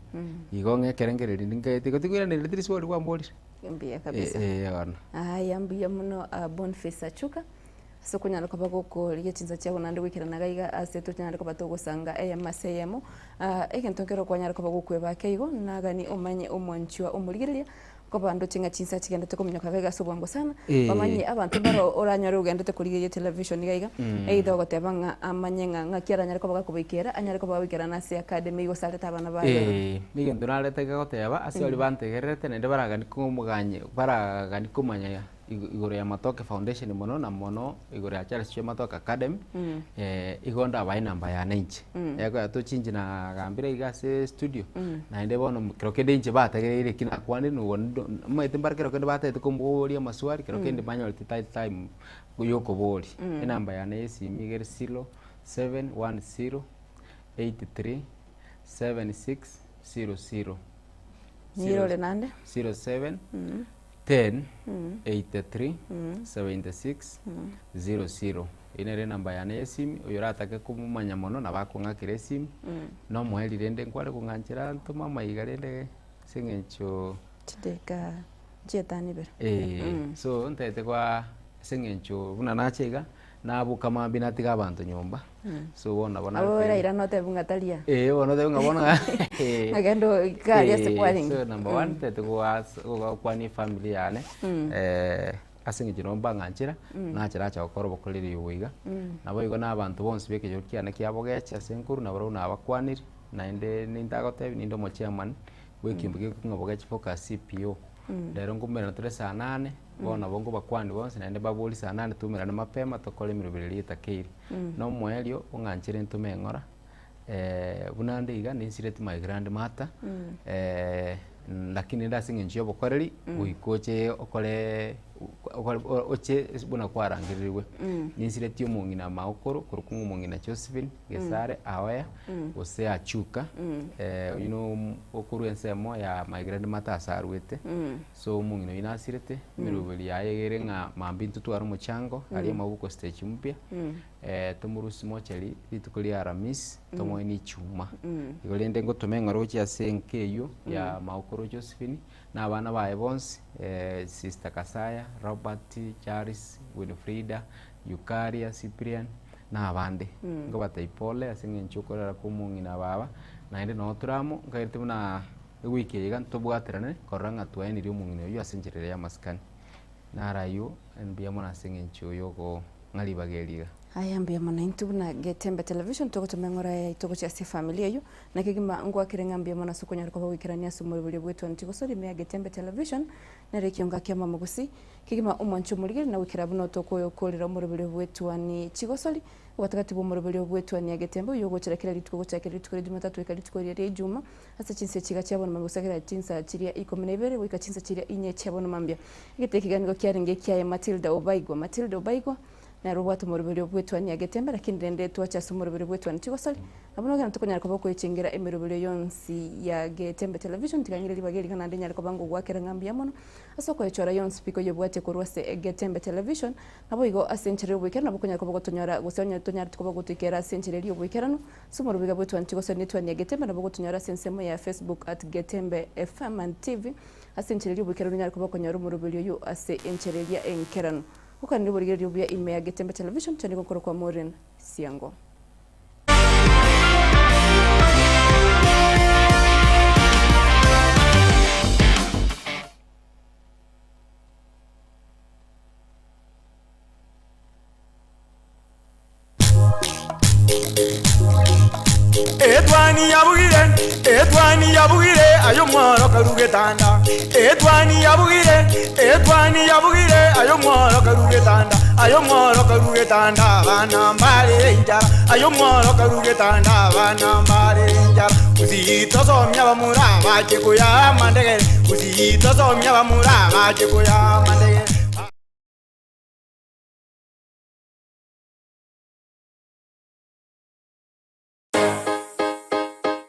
Igo ng'a ekerengererio ninkaete igo tikoiraneria riswali kwamborire. Mbuya kabisa. Eh, eh, bono. Aya mbuya muno ah, Boniface Achuka ase okonyara koba gokoria chinsa chiago naende goikerana iga iga ase tonyare koba togosanga eyemo ase eyemo. Ah, egento nkero kwanyara koba gokweba ake igo, nagani omanye omwanchwa omorigereria Nkoba ndoche ng'a chinsa chigendete kominyoka iga iga ase obwango sana, Eh. bamanye abanto mbaro oranyore ogendete korigereria etelevision iga iga, either ogoteba ng'a amanye ng'a ng'aki aranyare koba gakobaikera, anyare koba gagoikerana ase academy gose arete abana baye ororo. Eh, negento narete goteba ase baria bantegererete naende baragani komoganye baragani komanya igo igoro ya Matoke Foundation mono na mono igoro ya Charles Chwe Matoke Academy, igo ndabae enamba yane inche. Egoya tochinche nagambire iga ase studio, naende bono kero kende inche bategereire eki nakwanire nigo ndo omanyete mbare kero kende batagete komboria amaswali, kero kende banyorete ti time ya okoboria. Enamba yane ya esimi iga ere zero, seven, one, zero, eight, three, seven, six, zero, zero. Nirore naende. 07 10 83 76 00 Eyio nere enamba yane ya esimi, oyo oratake komomanya mono nabo akong'akera esimi, nomoerio rende nkware kong'anchera ntome amaiga rende ase eng'encho Chidakika chietano ibere. Eh, so ntagete kwa ase eng'encho buna nacha iga, naboka mambia natiga abanto nyomba, so bono nabo Nabo nakoira. orairane otebe ng'a tari aa. Eh, bono otebe ng'a bono Ng'a genda oike aria ase kwarenge. So number one ntagete goas gokwania efamiri yane, ase eng'encho nabo mbang'anchera, nachera acha gokora obokoreri obo iga. Naboigo na abanto bonsi ba ekenyoro kiane kia Bogeche ase enkuru nabarabwo nabakwanire, naende nintagotebia ninde omochairman bwa ekiombe gekong'a Bogeche Focus CPO. Rero nkomerana tore saa nane, bono nabo nkobakwania bonsi naende mbaborie saa nane toumerane mapema tokore emeroberi eria etakeire. Na omoerio ong'anchere ntome eng'ora, buna nde iga ninsireti my grandmother, lakini rende ase eng'encho ya obokoreri, goika oche okore okore oche buna kwarangererigwe. Ninsireti omong'ina magokoro korokwa ng'a omong'ina Josephine Gesare Aoya, gose Achuka, oyio no okorwa ensemo ya my grandmother ase arwete, so omong'ina oyio nasirete, emeroberi yaye iga ere ng'a mambia intwe tware omochango aria Mabuko stage mpya, tomorusie mochari rituko ria Aramisi, tomoe na Ichuma. Igo rende ngotoma eng'ora gochia ase enka eyio ya magokoro Josephine, na abana baye bonsi, sister Kasaya, Robert, Charles, Winfrida, Eucharia, Cyprian, na abande. Nkobatebia pole ase eng'encho okorera kwa omong'ina baba, naende noo tore amo, nkagerete buna ewiki eye iga ntobwaterane korora ng'a twaenirie omong'ina oyio ase enchera ere y'amasikani. Naro ayio, mbuya mono ase eng'encho yokong'a ribaga eri iga. Aya mbuya mono intwe buna Getembe Television togotoma eng'ora yaito gochia ase efamiri eyio, na kegima ngwakere ng'a mbuya mono ase okonyara koba goikerania ase omorweri bw'etwani chigosori ime ya Getembe Television, nere ekionga kia Mama Gusii. Kegima omwanche omorigeri na goikera buna otokoyokorera omoroberio bw'etuani chigosori, ogatagati bw'omoroberio bw'etuani ya Getembe oyio ogochera kera rituko gochakera rituko ria Jumatatu goika rituko riria ria Ijuma ase chinsa echiga chia bono mambia gosakera chinsa chiria ikomi na ibere goika chinsa chiria inye chia bono mambia. Egete ekiga nigo kiarenge ekiaye Matilda Obaigwa. Matilda Obaigwa. Nere obwate omoroberio bw'etuani ya Getembe, lakini rende twache ase omoroberio bw'etuani chigosori. Nabo nogenda tokonyara koba okoyechengera emeroberio yonsi ya Getembe Television, tiga ng'ire ribaga eri naende nyare koba ngogoakera ng'a mbuya mono ase okoyechora yonsi pi koyebwatia korwa ase Getembe Television. Naboigo ase enchera y'oboikeranu nabo okonyara koba ogotonyora gose onye tonyareti koba ogotoikera ase enchera eria y'oboikeranu ase omoroberio bw'etuani chigosori netuani ya Getembe nabo ogotonyora ase ensemo ya Facebook at Getembe FM and TV ase enchera eria y'oboikeranu onyare koba okonyora omoroberio oyio ase enchera eria enkeranu. Gokwanera oborigereria obuya ime ya Getembe Television, inche nigo nkorokwa Maureen Siango. Etwani yabugire, etwani yabugire, aye omworo karu getanda. Etwani yabugire, etwani yabugire, aye omworo karu getanda. Aye omworo karu getanda, abana mbare enchara. Aye omworo karu getanda, abana mbare enchara. Gusii tosomia abamura bache koya amandegere. Gusii tosomia abamura bache koya amandegere.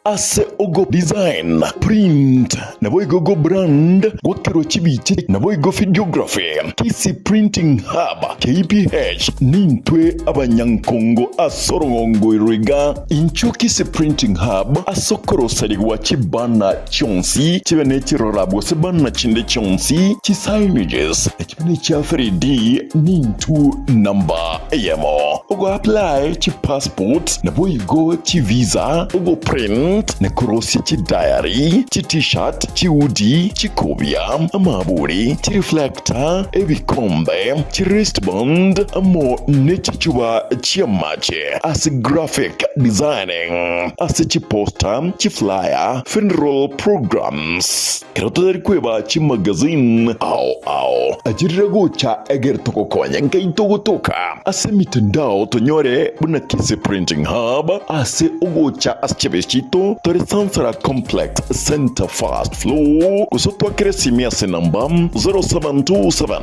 Ase ogo design, print, naboigo go brand, gwakerwa chibicha naboigo videography, Kisii Printing Hub, KPH, nintwe abanyankongo ase orogongo ero iga. Inchuo Kisii Printing Hub ase okoroserigwa chibanner chionsi chibe ne chirora gose banner chinde chionsi, chisignages, chibe ne chia 3D nintwe namba eyemo. Ogo apply chipassport naboigo chivisa, ogo print na korosia chidiary, chi t-shirt, chihoodie, chikobia, amaburi, chireflector, ebikombe, chiwristband amo ne chichuba chi'amache ase graphic designing, ase chiposter, chiflyer, funeral programs. Ekero totari kweba chimagazine ao ao, achirire gocha egere togokonye nkai togotoka ase emitandao tonyore buna Kisii Printing Hub ase ogocha ase chiabesi chiaito tore Sansara Complex Center First Floor gose otwakere esimi ase namba 0727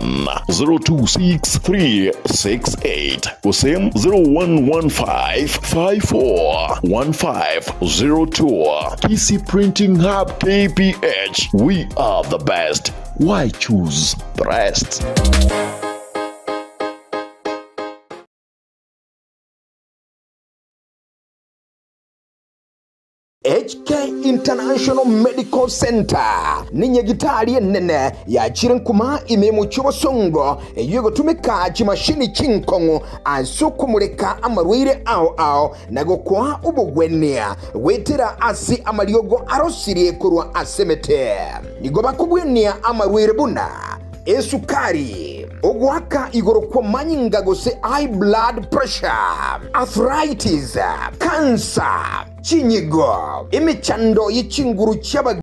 026 368 gose 0115 54 1502. Kisii Printing Hub KPH, we are the best, why choose the rest? HK International Medical Centre nenyagitari enene yachire nkuma ime y'omochie obosongo eyio egotumeka chimashini chinkong'u ase okomureka amarwaire ao ao na gokoa obogwenia goetera ase amariogo arosirie korwa ase emete. Nigo bakobwenia amarwaire buna esukari, ogoaka igoro kw'amanyinga gose high blood pressure, arthritis, cancer, chinyigo, emechando ye chinguru chi'abageni.